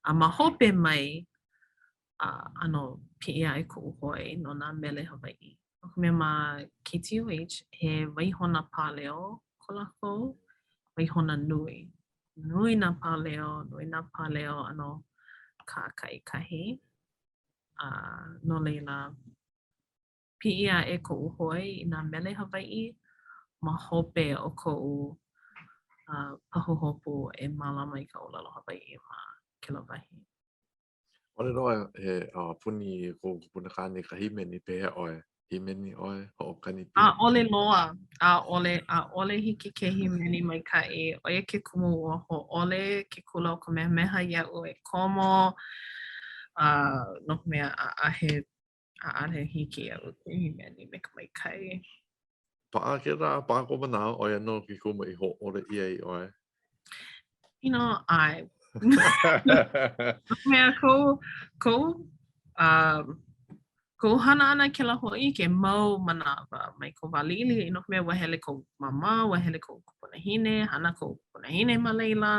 A ma hope mai, a ʻano piʻi aʻe koʻu hoi no nā mele Hawaiʻi. No ka mea ma KTOH, he waihona pāleo ko lākou, waihona nui. Nui nā pāleo, nui nā pāleo ʻano kākaʻikahi. A no laila, Piʻi aʻe koʻu hoi i nā mele Hawaiʻi ma hope o koʻu uh, pahuhopu e mālama i ka ʻōlelo Hawaiʻi ma kēlā wahi. ʻAʻole loa he uh, puni kou kupunakāne i ka hīmeni, pehea ʻoe? Hīmeni ʻoe? Hoʻokani pili? ʻAʻole loa. ʻAʻole, ʻaʻole hiki ke hīmeni maikaʻi. ʻO ia ke kumu ua hōʻole ke kula o Kamehameha iaʻu e komo, uh, no ka mea, ʻaʻahe ʻAʻole hiki iaʻu ke hīmeni me ka maikaʻi. Paʻa kēlā, paʻa kou manaʻo, ʻo ia nō ke kumu i hōʻole ʻia ai ʻoe. You know, ʻae. Mea, koʻu, koʻu, um, koʻu hana ʻana kēlā hōʻike mau manawa mai koʻu wā liʻiliʻi, no ka mea, ua hele koʻu māmā, ua hele koʻu kupunahine, hana koʻu kupunahine ma laila,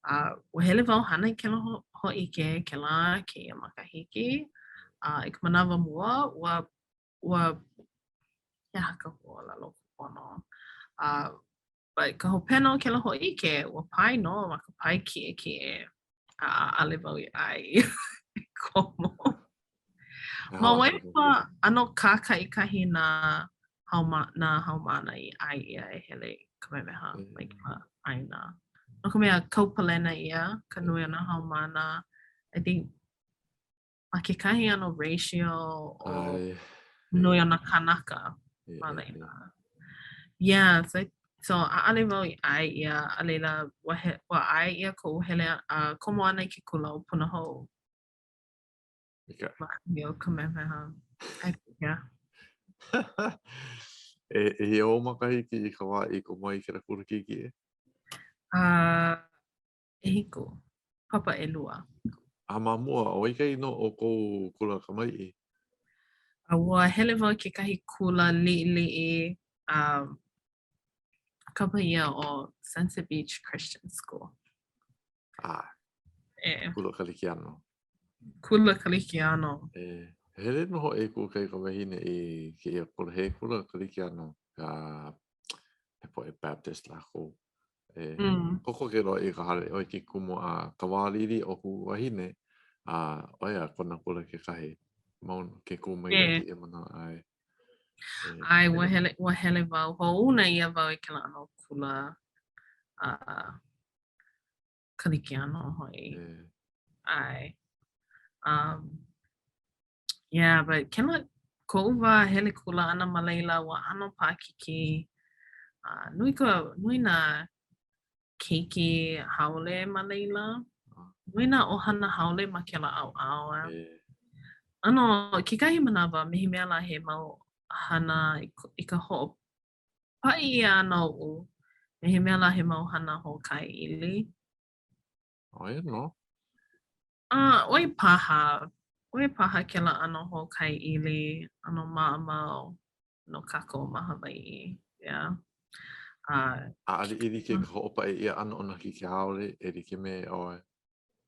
a ua hele wau hana i kēlā hōʻike, kēlā kēia makahiki. A i ka manawa mua, ua, ua, he aha ka huaʻōlelo kūpono? A, but ka hopena o kēlā hōʻike, ua pae nō ma ka pae kiʻekiʻe, a ʻaʻole wau i ʻae ʻia e komo. Ma Wailua, ʻano kākaʻikahi nā hauma, nā haumāna i ʻae ʻia e hele i Kamehameha mai ka ʻāina. No ka mea, kaupalena ʻia ka nui o nā haumāna. I think ma kekahi ʻano ratio o nui o nā kānaka ma laila. Yeah, so I So, ʻaʻole wau i ʻae ʻia, a laila, ua, he, ua ʻae ʻia koʻu hele a komo ʻana i ke kula o Punahou. Okay. Ma kahi o Kamehameha. ʻAe yeah. e, ʻehia ou makahiki i ka wā i komo ai i kēlā kula kiʻekiʻe? Uh, ʻehiku. Papa ʻelua. A ma mua, ʻo wai ka inoa o kou kula kamaliʻi? A ua hele wau i kekahi kula liʻiliʻi um, kapa ʻia ʻo Sunset Beach Christian School. Ah, e. Kula Kalikiano. Kula Kalikiano. E, hele nō hoʻi kuʻu kaikamahine i kēia kula, he kula Kalikiano, a he poʻe Baptist lākou. E, mm. Kokoke loa i ka hale, ʻoia ke kumu a ka wā liʻiliʻi o kuʻu wahine, a ʻoia kona kula kekahi, mau ke kū mai e. kēia manawa, ʻae. ʻAe, ua hele, ua hele wau, hoʻouna ʻia wau i kēlā ʻano kula a uh, Kalikiano hoʻi. ʻAe. Um, yeah, but kēlā koʻu wā hele kula ʻana ma laila, ua ʻano paʻakikī. Uh, nui ka, nui nā keiki haole ma laila. Nui nā ʻohana haole ma kēlā ʻaoʻao. ʻAno, kekahi manawa, me he mea lā he mau hana i, i ka hoʻopaʻi ʻia ʻana oʻu, me he mea lā he mau hana hoʻokae ʻili. ʻO ia nō. A, ʻoi paha, ʻoi paha kēlā ʻano hoʻokae ʻili, ʻano maʻamau no kākou ma Hawaiʻi, yeah. A ʻaʻole i like ka hoʻopaʻi ʻia ʻana o nā keiki haole e like me ʻoe.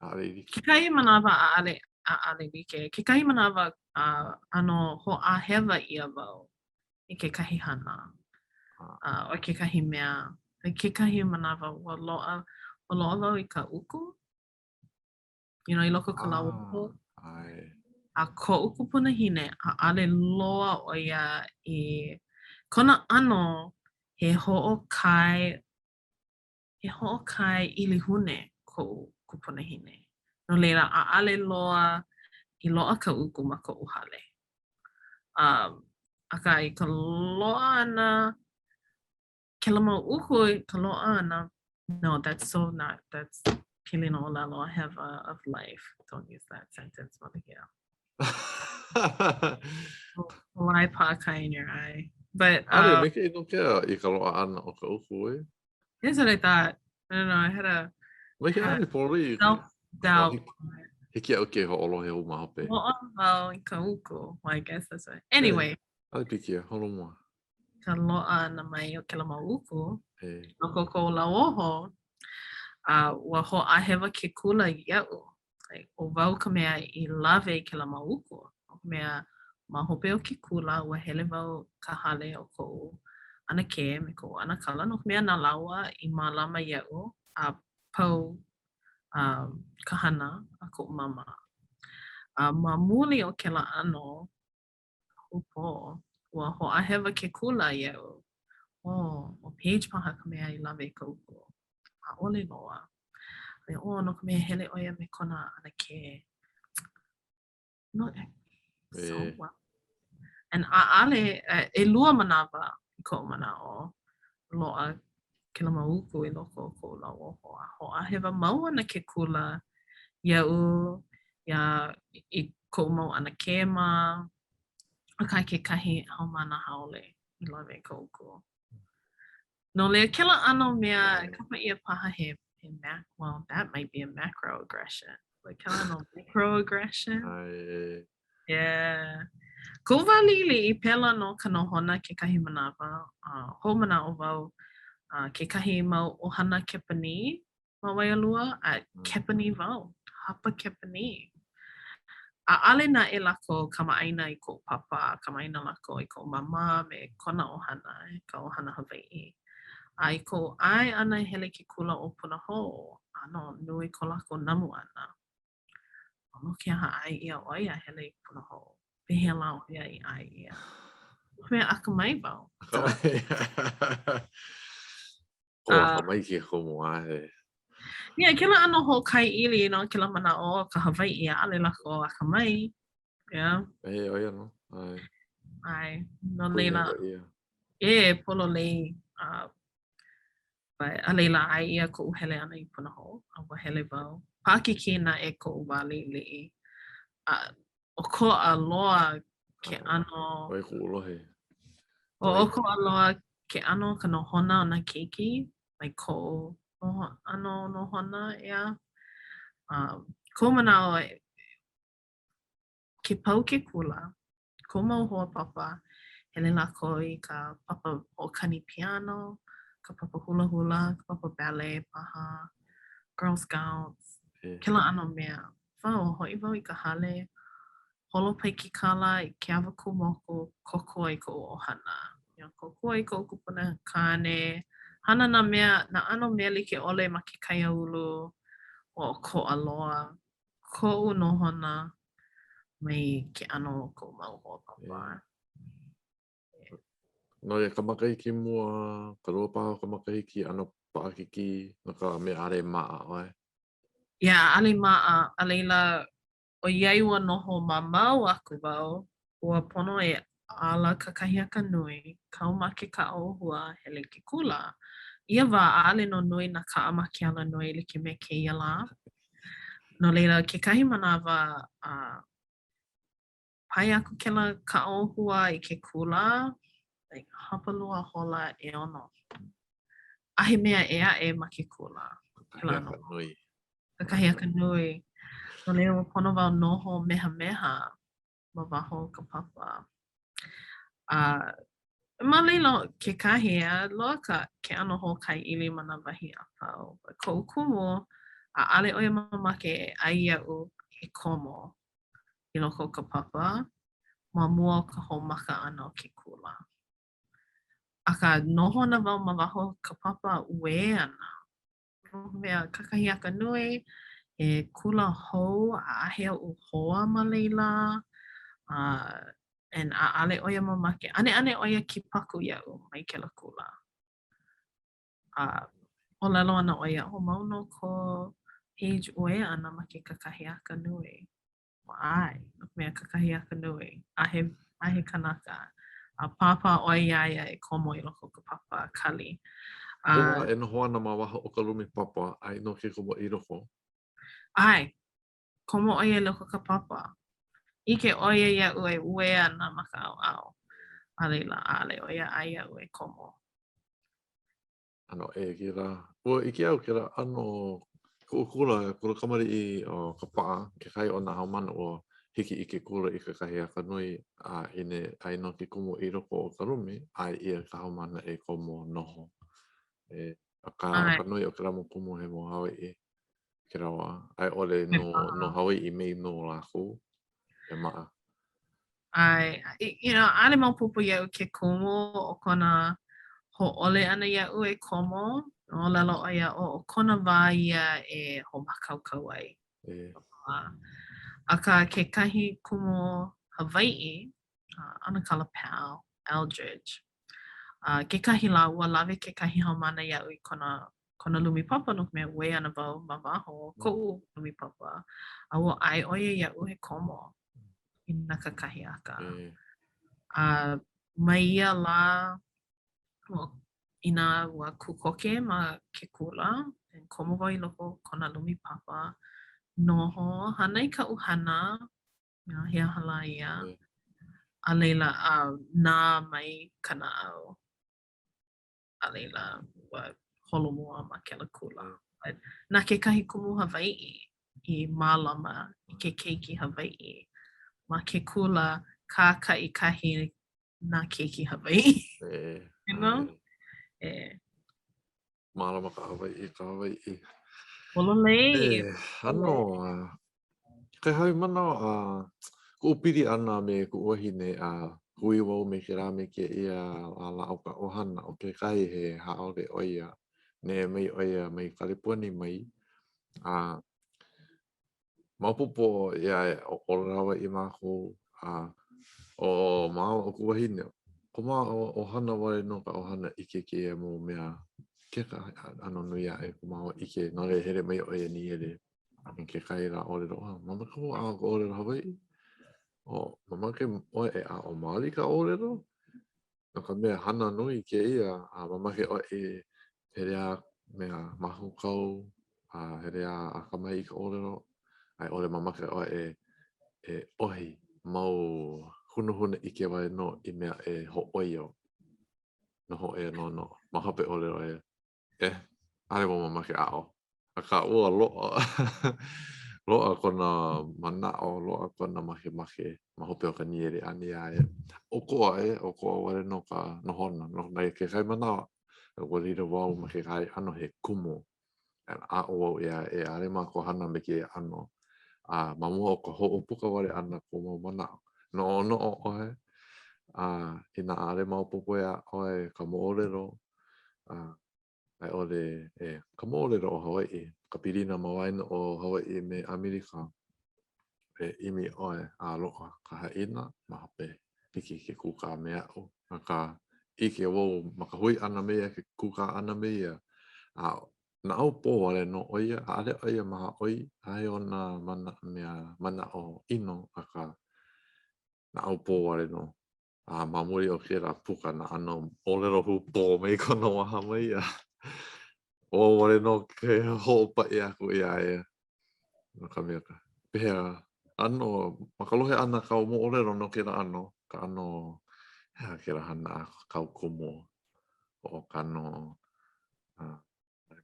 ʻAʻole i like. Kekahi manawa ʻaʻole, ʻaʻole like. Kekahi manawa uh, ʻano hoʻāhewa ʻia wau i kekahi hana uh, o kekahi mea. Like kekahi manawa ua loaʻa, ua loaʻa wau i ka uku. You know, i loko o ka lauoho. Ah, ʻae. A koʻu kupunahine, ʻaʻole loa ʻo ia i kona ʻano he hoʻokae, he hoʻokae ʻilihune koʻu kupunahine. No laila, ʻaʻole loa i loaʻa ka uku ma koʻu hale. Um, akā, i ka loaʻa ʻana, kēlā mau uku i ka loaʻa ʻana, no, that's so not, that's pilina ʻōlelo hewa of life. Don't use that sentence, Maluhia. Fly pākai in your eye. But, um, maikaʻi nō kēia i ka loaʻa ʻana o ka uku, eh? That's what I thought. I don't know, I had a Maikaʻi ʻaʻole pololei. Self-doubt. Hiki iaʻu ke hoʻolohe hou ma hope. Loaʻa wau i ka uku. Well, I guess that's what. Anyway. ʻAʻole pilikia, holo mua. Ka loaʻa ʻana mai o kēlā mau uku. I loko o koʻu lauoho, a ua hoʻāhewa ke kula iaʻu. Like, ʻo wau ka mea i lawe i kēlā mau uku. No ka mea, ma hope o ke kula, ua hele wau ka hale o koʻu ʻanakē me koʻu ʻanakala, no ka mea, na lāua i mālama iaʻu a pau um, ka hana a koʻu māmā. A ma muli o kēlā ʻano, hūpō, ua hoʻāhewa ke kula iaʻu. Oh, ʻo Paige paha ka mea i lawe i ka uku. ʻAʻole loa. Oh, no ka mea hele ʻo ia me kona ʻanakē. No, so what? And ʻaʻale, ʻelua manawa i koʻu manaʻo, loaʻa kēlā mau uku i loko o koʻu lauoho. A hoʻāhewa mau ana ke kula iaʻu, iā, i koʻu mau ʻanakē mā, akā kekahi haumāna haole i lawe i ka uku. No laila, kēlā ʻano mea, kapa ʻia paha he, he mac, well, that might be a macroaggression. Like, kēlā ʻano microaggression. ʻAe. Yeah. Koʻu wā liʻiliʻi, pēlā nō ka nohona kekahi manawa. Uh, hoʻomanaʻo wau uh, kekahi mau ʻohana Kepanī ma Waialua, a mm. Kepanī wau, hapa Kepanī. ʻAʻole naʻe lākou kamaʻāina i koʻu pāpā, kamaʻāina lākou i koʻu māmā me kona ʻohana, ka ʻohana Hawaiʻi. A i koʻu ʻae ʻana e hele i ke kula ʻo Punahou, ʻano nui ko lākou namu ʻana. No ke aha ʻae ʻia ʻo ia hele i Punahou? Pehea lā ʻo ia i ʻae ʻia? Mea akamai wau. Ko akamai ke kumu ae. Yeah, kēlā ʻano hoʻokae ʻili, you know, kēlā manaʻo o ka Hawaiʻi, ʻaʻole lākou akamai. Yeah. E, ʻo ia nō. ʻAe. ʻAe. No laila. E, pololei. Uh, But a laila, ʻae ʻia koʻu hele ʻana i Punahou, a ua hele wau. Paʻakikī naʻe koʻu wā liʻiliʻi. A ʻokoʻa loa ke ʻano. ʻOi kuʻu lohe. O ʻokoʻa loa ke ʻano o ka nohona o nā keiki mai koʻu ʻano nohona, ʻeā. Um, koʻu manaʻo, ke pau ke kula, koʻu mau hoa papa, hele lākou i ka papa hoʻokani piano, ka papa hulahula, ka papa ballet paha, Girl Scouts, kēlā ʻano mea. Wau, hoʻi wau i ka hale, holo paikikala i ke awa kū moku, kōkua i koʻu ʻohana. You know, kōkua i koʻu kupuna kāne, hana nā mea, nā ʻano mea like ʻole ma ke kaiāulu, ua ʻokoʻa loa koʻu nohona mai ke ʻano o koʻu mau hoa papa. No ia ka makahiki mua, ka lua paha o ka makahiki, ʻano paʻakikī no ka mea ʻaʻole maʻa ʻoe. Yeah, ʻaʻole maʻa. A laila, ʻoiai ua noho mamao aku wau, ua pono e ala kakahiaka nui, kau ma ke kaʻa ʻōhua, hele i ke kula. Ia wā, ʻaʻole nō nui nā kaʻa ma ke alanui like me kēia lā. No laila, kekahi manawa, uh, pae aku kēlā kaʻa ʻōhua i ke kula, like, hapalua hola ʻeono. ʻAʻohe mea ʻē aʻe ma ke kula. Kakahiaka nui. Kakahiaka nui. No laila, ua pono wau noho mehameha ma waho o ka papa. A ma laila kekahi, a loa ka ke ʻano hōkai ʻili ma nā wahi a pau. But koʻu kumu, ʻaʻole ʻo ia mamake e ʻae iaʻu e komo i loko o ka papa ma mua o ka hoʻomaka ʻana o ke kula. Akā, noho ana wau ma waho o ka papa uē ana. mea kakahiaka nui, he kula hou, ʻaʻahe oʻu hoa ma laila, uh, and ʻaʻale ʻo ia mamake, ʻaneʻane ʻo ia kipaku iaʻu mai kēlā kula. A uh, ʻōlelo ana ʻo ia, oh, mau nō ko Paige uē ʻana ma ke kakahiaka nui. ʻAe, no ka mea kakahiaka nui, ʻaʻahe, ʻaʻahe kanaka. A pāpā ʻoe iā ia e komo i loko o ka papa kali. A uh, e noho ana ma waho o ka lumi papa, ʻae nō ke komo i loko. ʻAe, komo ʻo ia i loko o ka papa. ʻIke ʻo ia iaʻu e uē ana ma ka ʻaoʻao. A laila, ʻaʻale ʻo ia ʻae iaʻu e komo. ʻano ʻē kēlā. Ua ʻike au kēlā ʻano kuʻu kula, kula kamaliʻi o Kapaʻa, kekahi o nā haumāna ua hiki i ke kula i kakahiaka nui a inā ʻae nō ke kumu i loko o ka lumi, ʻae ʻia ka haumāna e komo noho. E, akā, ka nui o kēlā mau kumu he mau Hawaiʻi kēlā wā, a i ʻole no, no Hawaiʻi mai nō lākou, e maʻa. ʻAe, you know, ʻaʻole maopopo iaʻu ke kumu o kona hōʻole ʻana iaʻu e komo. ʻŌlelo ʻo ia, ʻo, ʻo kona wā ia e hoʻomākaukau ai. E. Akā, kekahi kumu Hawaiʻi, uh, ʻAnakala Pal, Eldridge, uh, kekahi lā, ua lawe kekahi haumāna iaʻu i kona kona lumi papa no ka mea uē ana wau ma waho o koʻu lumi papa, a ua ʻae ʻo ia iaʻu e komo i nā kakahiaka. Mm. A mai ia lā, ua, inā ua kū koke ma ke kula, komo wau i loko o kona lumi papa, noho, hana i kaʻu hana, you know, he aha lā ia, mm. a laila, a nā mai ka naʻau. A laila, ua holomua ma kēlā kula. But na kekahi kumu Hawaiʻi i mālama i ke keiki Hawaiʻi ma ke kula kākaʻikahi nā keiki Hawaiʻi. E, you know? E. Mālama ka Hawaiʻi i ka Hawaiʻi. Pololei. E, ʻano, kekahi manawa, a kuʻu pili ʻana me kuʻu wahine, a hui wau me kēlā me kēia lālā o ka ʻohana, ʻo kekahi he haole ʻo ia, neʻe mai ʻo ia mai Kaleponi mai, a Maopopo iā ia, ʻōlelo Hawaiʻi mākou, a ʻo māua ʻo kuʻu wahine, ko māua ʻohana wale nō ka ʻohana ʻike kēia mau mea kekahi ʻano nui aʻe ko māua ʻike, no laila hele mai ʻo ia nīele i kekahi lā ʻōlelo, oh, mamake wau aʻo ka ʻōlelo Hawaiʻi? O, mamake ʻoe e aʻo maoli ka ʻōlelo? No ka mea, hana nui kēia, a mamake ʻoe e Hele a mea mākaukau, a hele a akamai i ka ʻōlelo, a i ʻole mamake ʻoe e e ʻohi mau hunahuna ʻike wale nō i mea e hōʻoio noho ʻoia no no ma hope ʻōlelo ʻoia, eh, ʻaʻole wau mamake aʻo. Akā, ua loaʻa, loaʻa kona manaʻo, loaʻa kona makemake ma hope o ka nīele ʻana iā ia. ʻOkoʻa e, ʻokoʻa wale nō ka nohona, no ka kekahi manawa, ua lilo wau ma kekahi ʻano he kumu. Aʻo wau iā ia e ʻaʻole mākou hana me kēia ʻano. A ma mua o ka hoʻopuka wale ʻana kou mau manaʻo, noʻonoʻo ʻoe, a inā ʻaʻole maopopo iā ʻoe ka moʻolelo, a a i ʻole e ka moʻolelo o Hawaiʻi, ka pilina ma waena o Hawaiʻi me ʻAmelika, e ʻimi ʻoe a loaʻa ka haʻina ma hope hiki ke kūkā me aʻu. Akā, ʻike wau ma ka hui ʻana me ia, ke kūkā ʻana me ia, a naʻaupō wale nō ʻo ia, ʻaʻole ʻo ia mahaʻoi, ʻaʻohe ona mana, mea manaʻo ʻino, akā, naʻaupō wale nō. A ma muli o kēlā puka nā ʻano ʻōlelo hūpō mai kona waha mai a ʻo wau wale nō ke hoʻopaʻi aku iā ia. No ka mea, pehea, ʻano, ma ka lohe ʻana kāu moʻolelo no kēlā ʻano, ka ʻano, he aha kēlā hana a kāu kumu hoʻokano, a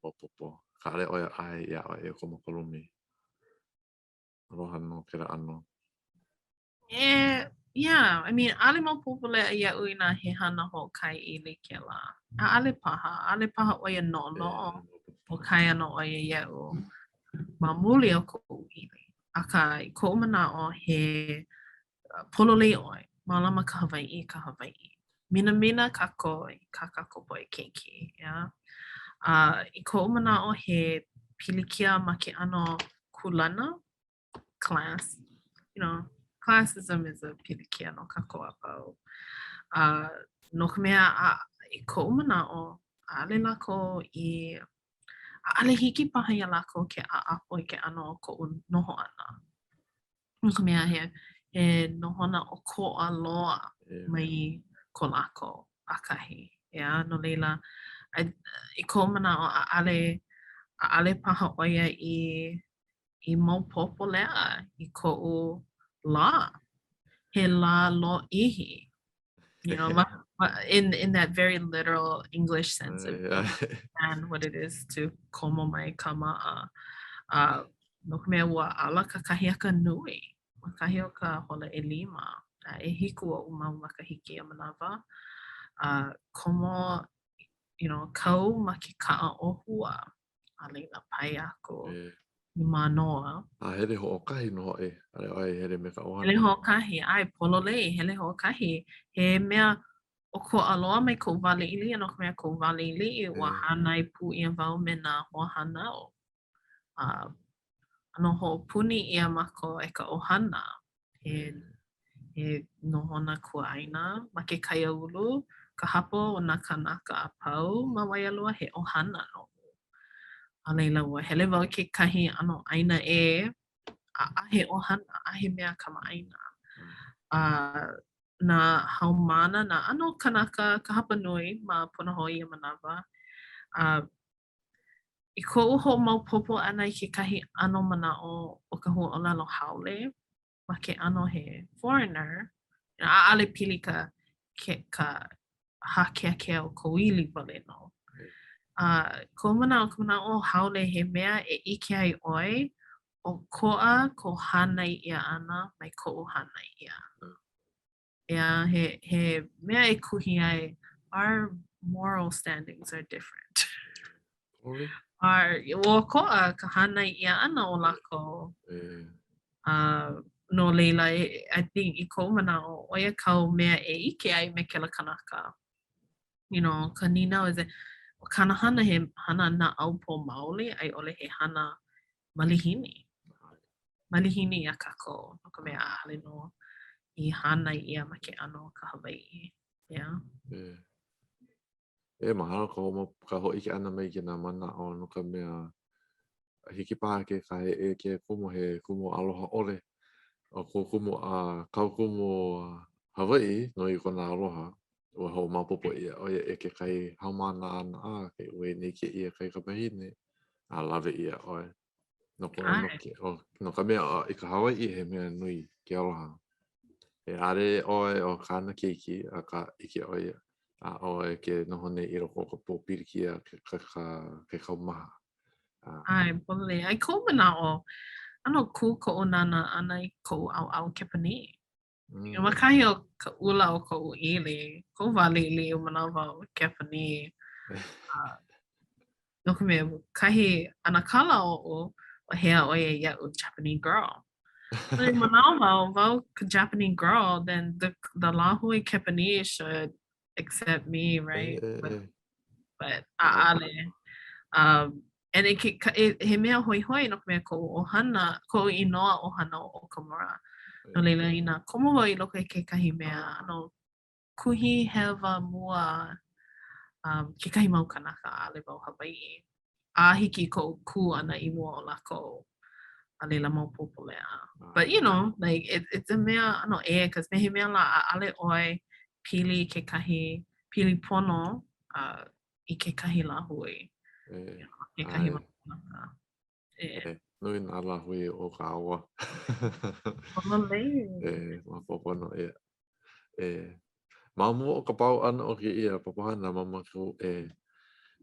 maopopo, ka ʻaʻole ʻoe ʻae iā ʻoe e komo ka lumi. Aloha nō kēlā ʻano. Eh, yeah, I mean, ʻaʻole maopopo leʻa iaʻu inā he hana hoʻokae ʻili kēlā. ʻAʻole paha, ʻaʻole paha ʻo ia noʻonoʻo hoʻokae ana ʻo ia iaʻu ma muli o koʻu ʻili. Akā, i koʻu manaʻo, he pololei ʻoe, mālama ka Hawaiʻi i ka Hawaiʻi. Minamina kākou i kā kākou poʻe keiki, yeah? A i koʻu manaʻo, he pilikia ma ke ʻano kūlana class, you know, classism is a pilikia no kākou a pau. Uh, no ka mea, a, i koʻu manaʻo, ʻaʻole lākou i, ʻaʻole hiki paha iā lākou ke ʻaʻapo i ke ʻano o koʻu noho ʻana. No ka mea, he, he nohona ʻokoʻa loa mai ko lākou ʻakahi. ʻEā, no laila, I, i koʻu manaʻo, ʻaʻole, ʻaʻole paha ʻo ia i i maopopo leʻa i koʻu lā. He lā lōʻihi. You know, ma, ma, in, in that very literal English sense of understand what it is to komo mai kāmaʻa. Uh, no ka mea, ua ala kakahiaka nui ma kahi o ka hola ʻelima, a ʻehiku oʻu mau makahiki ia manawa. Uh, komo, you know, kau ma ke kaʻa ʻōhua. A laila pae aku i Mānoa. A hele hoʻokahi nō hoʻi, ʻaʻole ʻoe i hele me ka ʻohana. Hele hoʻokahi, ʻae, pololei, hele hoʻokahi. He mea ʻokoʻa loa mai koʻu wā liʻiliʻi, no ka mea koʻu wā liʻiliʻi, ua hānai pū ʻia wau me nā hoahānau. A ʻano hoʻopuni ʻia mākou e ka ʻohana. He, he nohona kuaʻāina ma ke kaiāulu, ka hapa o nā kānaka a pau ma Waialua he ʻohana noʻu. A laila, ua hele wau i kekahi ʻano ʻāina ʻē, ʻaʻahe ʻohana, ʻaʻahe mea kamaʻāina. A nā haumāna, nā ʻano kanaka, ka hapa nui ma Punahou ia manawa. A I koʻu hoʻomaopopo ʻana i kekahi ʻano manaʻo o ka huaʻōlelo haole ma ke ʻano he foreigner, ʻaʻole pili ka, ke, ka hākeakea o kou ʻili wale nō. A koʻu manaʻo, ka manaʻo haole he mea e ʻike ai ʻoe ʻokoʻa kou hānai ʻia ʻana mai koʻu hānai ʻia ʻana. ʻEā, he, he mea e kuhi ai, our moral standings are different. Totally. Our, ua ʻokoʻa ka hānai ʻia ʻana o lākou. Yeah. Uh, no laila, I think i koʻu manaʻo, ʻo ia kāu mea e ʻike ai me kēlā kanaka. You know, ka nīnau is, ʻo kāna hana he hana naʻaupō maoli a i ʻole he hana malihini. Malihini iā kākou, no ka mea, ʻaʻole nō i hānai ʻia ma ke ʻano o ka Hawaiʻi. Yeah. Yeah. E, mahalo ka, homo, ka hōʻike ʻana mai i kēnā manaʻo no ka mea hiki paha kekahi e ke kumu he kumu aloha ʻole. ʻO ko kumu a kāu kumu Hawaiʻi nui kona aloha. Ua hoʻomaopopo ʻia ʻo ia e kekahi haumāna āna, a ke uē nei kēia kaikamahine, a lawe ʻia ʻoe. No kona noke, o, no ka mea, i ka Hawaiʻi he mea nui ke aloha. E ʻaʻole ʻoe ʻo kāna keiki, akā ʻike ʻo ia, a ʻoe ke noho nei i loko o ka pōpilikia, ke, ka, ka, ke kaumaha. ʻAe, pololei. A i koʻu manaʻo, ʻano kū koʻu nānā ʻana i koʻu ʻaoʻao Kepanī. Mm. Ma kahi o ka ʻula o koʻu ʻili, koʻu wā liʻiliʻi manaʻo wau Kepanī. Uh, no ka mea, kahi ʻanakala oʻu, ua hea ʻo ia iaʻu Japanese girl. So i manaʻo wau, wau ka Japanese girl, then the, the lāhui Kepanī should accept me, right? But, but ʻaʻale. Um, and it, ke, it, he mea hoihoi no ka mea koʻu ʻohana, koʻu inoa ʻohana ʻo Okamura. No laila, inā komo wau i loko i kekahi mea, ʻano kuhi hewa mua um, kekahi mau kanaka ʻaʻole wau Hawaiʻi. A hiki koʻu kū ʻana i mua o lākou. A laila maopopo leʻa. But you know, like, it, it's a mea ʻano ʻē, cause me he mea lā, ʻaʻole ʻoe pili i kekahi, pili pono uh, i kekahi lāhui. E, kekahi mau kanaka. E. E, nui nā lāhui o kāua. Pololei. E, maopopo nō ia. E, ma mua o ka pau ʻana o kēia papahana, mamake au e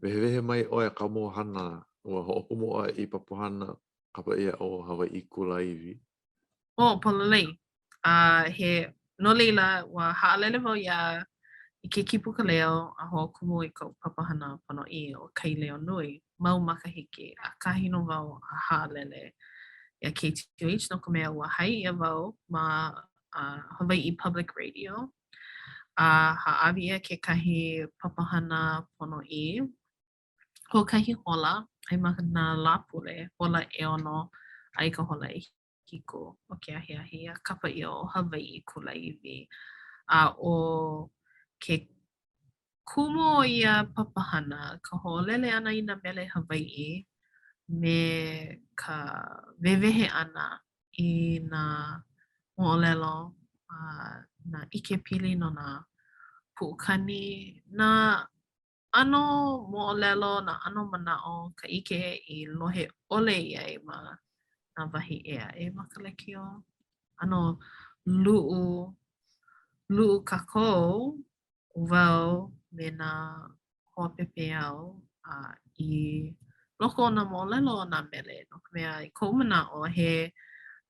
wehewehe mai ʻoe ka mua hana, ua hoʻokumu ʻoe i papahana kapa ʻia ʻo Hawaiʻi Kulāiwi. Oh, pololei. A he, no laila, ua haʻalele wau iā i ke Kīpuka Leo a hoʻokumu i koʻu papahana ponoʻī ʻo Kai Leo Nui, mau makahiki, ʻakahi nō wau a haʻalele iā KTUH no ka mea ua hai ʻia wau ma uh, Hawaiʻi Public Radio a hāʻawi ʻia kekahi papahana ponoʻī hoʻokahi hola ai ma nā Lāpule, hola ʻeono a i ka hola ʻehiku o ke ahiahi a kapa ʻia ʻo Hawaiʻi Kulāiwi. A ʻo ke kumu o ia papahana ka hoʻolele ʻana i nā mele Hawaiʻi me ka wehewehe ʻana i nā moʻolelo a nā ʻikepili no nā puʻukani, nā ʻano moʻolelo, nā ʻano manaʻo, ka ʻike i lohe ʻole ʻia ai ma nā wahi ʻē aʻe ma ka lekiō. ʻAno luʻu, luʻu kākou, wau me nā hoa pepeiao a i loko o nā moʻolelo o nā mele, no ka mea, i koʻu manaʻo, he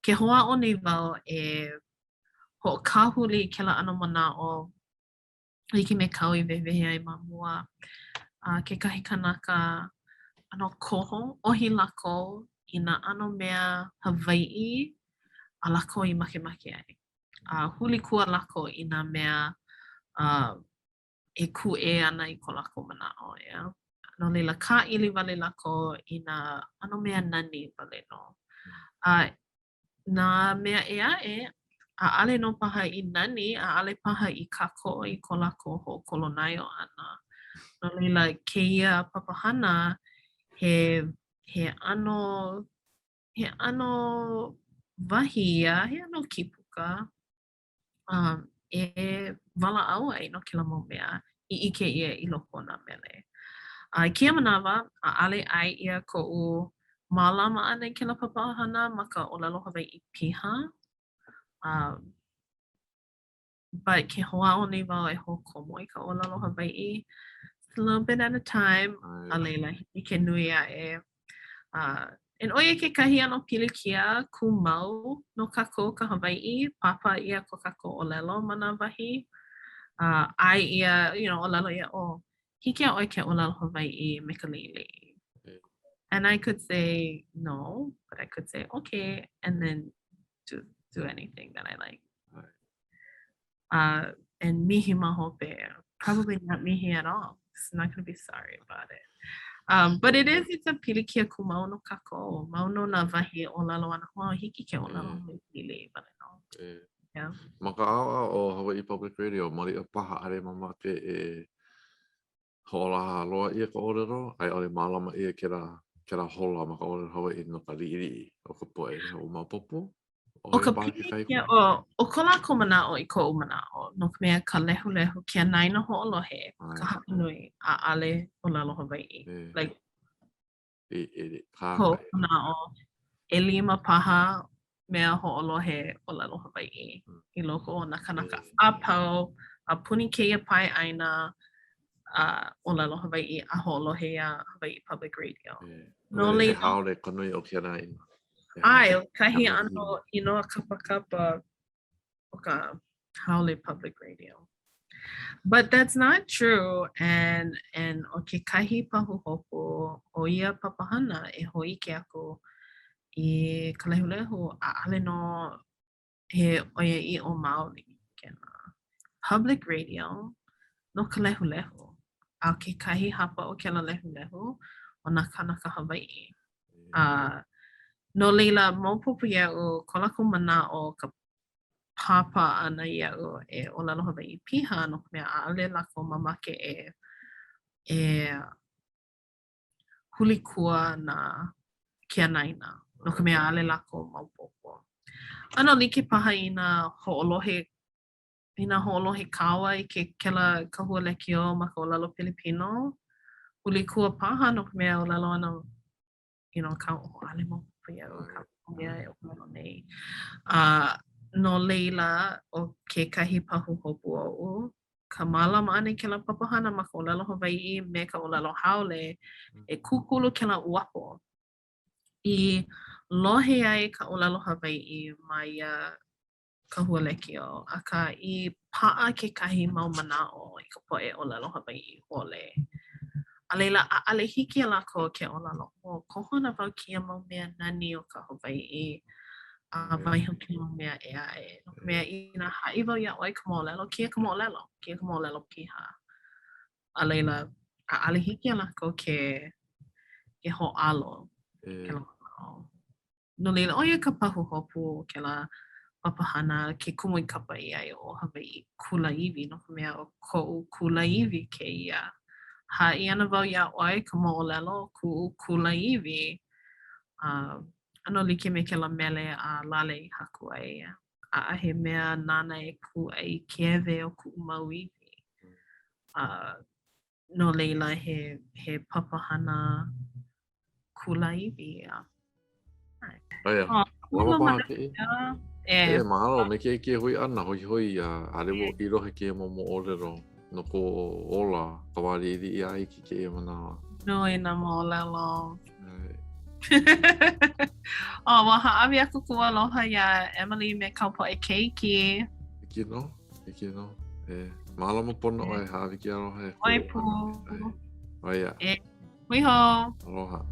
ke hoʻāʻo nei wau e hoʻokāhuli i kēlā ʻano manaʻo like me kāu i wehewehe ai ma mua, a kekahi kanaka ʻano koho, ʻohi lākou i nā ʻano mea Hawaiʻi a lākou i makemake ai. A hulikua lākou i nā mea uh, e kūʻē ana i ko lākou manaʻo, yeah? No laila, kāʻili wale lākou i nā ʻano mea nani wale nō. A nā mea ʻē aʻe, ʻaʻale nō paha i nani, ʻaʻale paha i kākoʻo i ko lākou hoʻokolonaio ʻana. No laila, kēia papahana, he, he ʻano, he ʻano wahi ia, he ʻano kīpuka um, e walaʻau ai no kēlā mau mea i ʻike ʻia i loko o nā mele. A i kēia manawa, ʻaʻale ʻae ʻia koʻu mālama ʻana i kēlā papahana ma ka ʻōlelo Hawaiʻi piha. Um, but ke hoʻāʻo nei wau e hoʻokomo i ka ʻōlelo Hawaiʻi a little bit at a time, a laila hiki ke nui aʻe. Uh, and ʻo ia kekahi ʻano pilikia kūmau no kākou ka Hawaiʻi, pāpā ʻia ko kākou ʻōlelo ma nā wahi. Uh, ʻae ʻia, you know, ʻōlelo ʻia, oh, hiki iā ʻoe ke ʻōlelo Hawaiʻi me ka liʻiliʻi. And I could say no, but I could say okay, and then do, do anything that I like. Uh, and mihi ma hope, probably not mihi at all. It's not going to be sorry about it. Um, but it is, it's a pilikia kūmau no kākou. Mau nō nā wahi ʻōlelo ana, oh, hiki ke ʻōlelo mm. liʻiliʻi wale nō. E. Yeah. Ma ka ʻaoʻao o Hawaii Public Radio, maliʻa paha ʻaʻole mamake e hoʻolaha loa ʻia ka ʻōlelo, a i ʻole mālama ʻia kēlā, kēlā hola ma ka ʻōlelo Hawaiʻi no ka liʻiliʻi o ka poʻe hoʻomaopopo. ʻO ka pilikia, ʻo, ʻo ko lākou manaʻo i koʻu manaʻo, no ka mea, ka lehulehu, ke anaina hoʻolohe, ka hapanui, ʻaʻale ʻōlelo Hawaiʻi. Like, e, e, koʻu manaʻo, ʻelima paha mea hoʻolohe ʻōlelo Hawaiʻi mm. i loko o nā kānaka a pau a puni kēia pae ʻāina a ʻōlelo Hawaiʻi a hoʻolohe iā Hawaiʻi Public Radio. No laila. He haole ka nui o ke anaina. ʻAe, ʻo kahi ʻano inoa kapakapa o ka Haole Public Radio. But that's not true and and ʻo kekahi pahuhopu o ia papahana e hōʻike aku i ka lehulehu, ʻaʻale nō he ʻoiaʻiʻo maoli kēlā. Public radio no ka lehulehu. A kekahi hapa o kēlā lehulehu, ʻo nā kānaka Hawaiʻi. A no laila, maopopo iaʻu ko lākou manaʻo ka pāpā ʻana iaʻu e ʻōlelo Hawaiʻi piha no ka mea ʻaʻole lākou mamake e e hulikua nā ke anaina no ka mea ʻaʻole lākou maopopo. ʻAno like paha inā hoʻolohe inā hoʻolohe kāua i ke kēlā kahua lekiō ma ka ʻōlelo Pilipino, hulikua paha no ka mea ʻōlelo ana you know, ka ʻaʻole maopopo iaʻu ka mea e ʻōlelo nei. A no laila, ʻo kekahi pahuhopu oʻu, ka mālama ʻana i kēlā papahana ma ka ʻōlelo Hawaiʻi me ka ʻōlelo haole, e kūkulu kēlā uapo i lohe ai ka ʻōlelo Hawaiʻi ma ia kahua lekiō, akā i paʻa kekahi mau manaʻo i ka poʻe ʻōlelo Hawaiʻi ʻole. A laila, ʻaʻale hiki iā lākou ke ʻōlelo, oh, koho ana wau kēia mau mea nani o ka Hawaiʻi, a waiho kēia mau mea ʻē aʻe. No ka mea, inā haʻi wau iā ʻoe ka moʻolelo, kēia ka moʻolelo, kēia ka moʻolelo piha. A laila, ʻaʻale hiki iā lākou ke, ke hōʻalo kēlā manaʻo. No laila, ʻo ia ka pahuhopu o kēlā papahana, ke kumu i kapa ʻia ai ʻo Hawaiʻi Kulāiwi, no ka mea, ʻo koʻu kulāiwi kēia. Haʻi ana wau iā ʻoe ka moʻolelo o kuʻu kulāiwi, a ʻano like me kēlā mele a Lale i haku ai, ʻaʻahe mea nāna e kūʻai i ke ēwe o kuʻu mau iwi. A no laila, he, he papahana kulāiwi ia. Aia. Oh, Lama paha kēia. E, e mahalo me ke ke hui ʻana hoihoi ia ʻaʻole wau i lohe kēia mau moʻolelo no kō ola ka wā liʻiliʻi a hiki kēia manawa. Nui nā moʻolelo. oh, ua hāʻawi aku kuʻu aloha iā Emily me kāu poʻe keiki. Hiki nō. Hiki nō. E, mālama pono ʻoe, hāʻawi ke aloha e ʻOe pū. ʻO ia. E, hui hou. Aloha.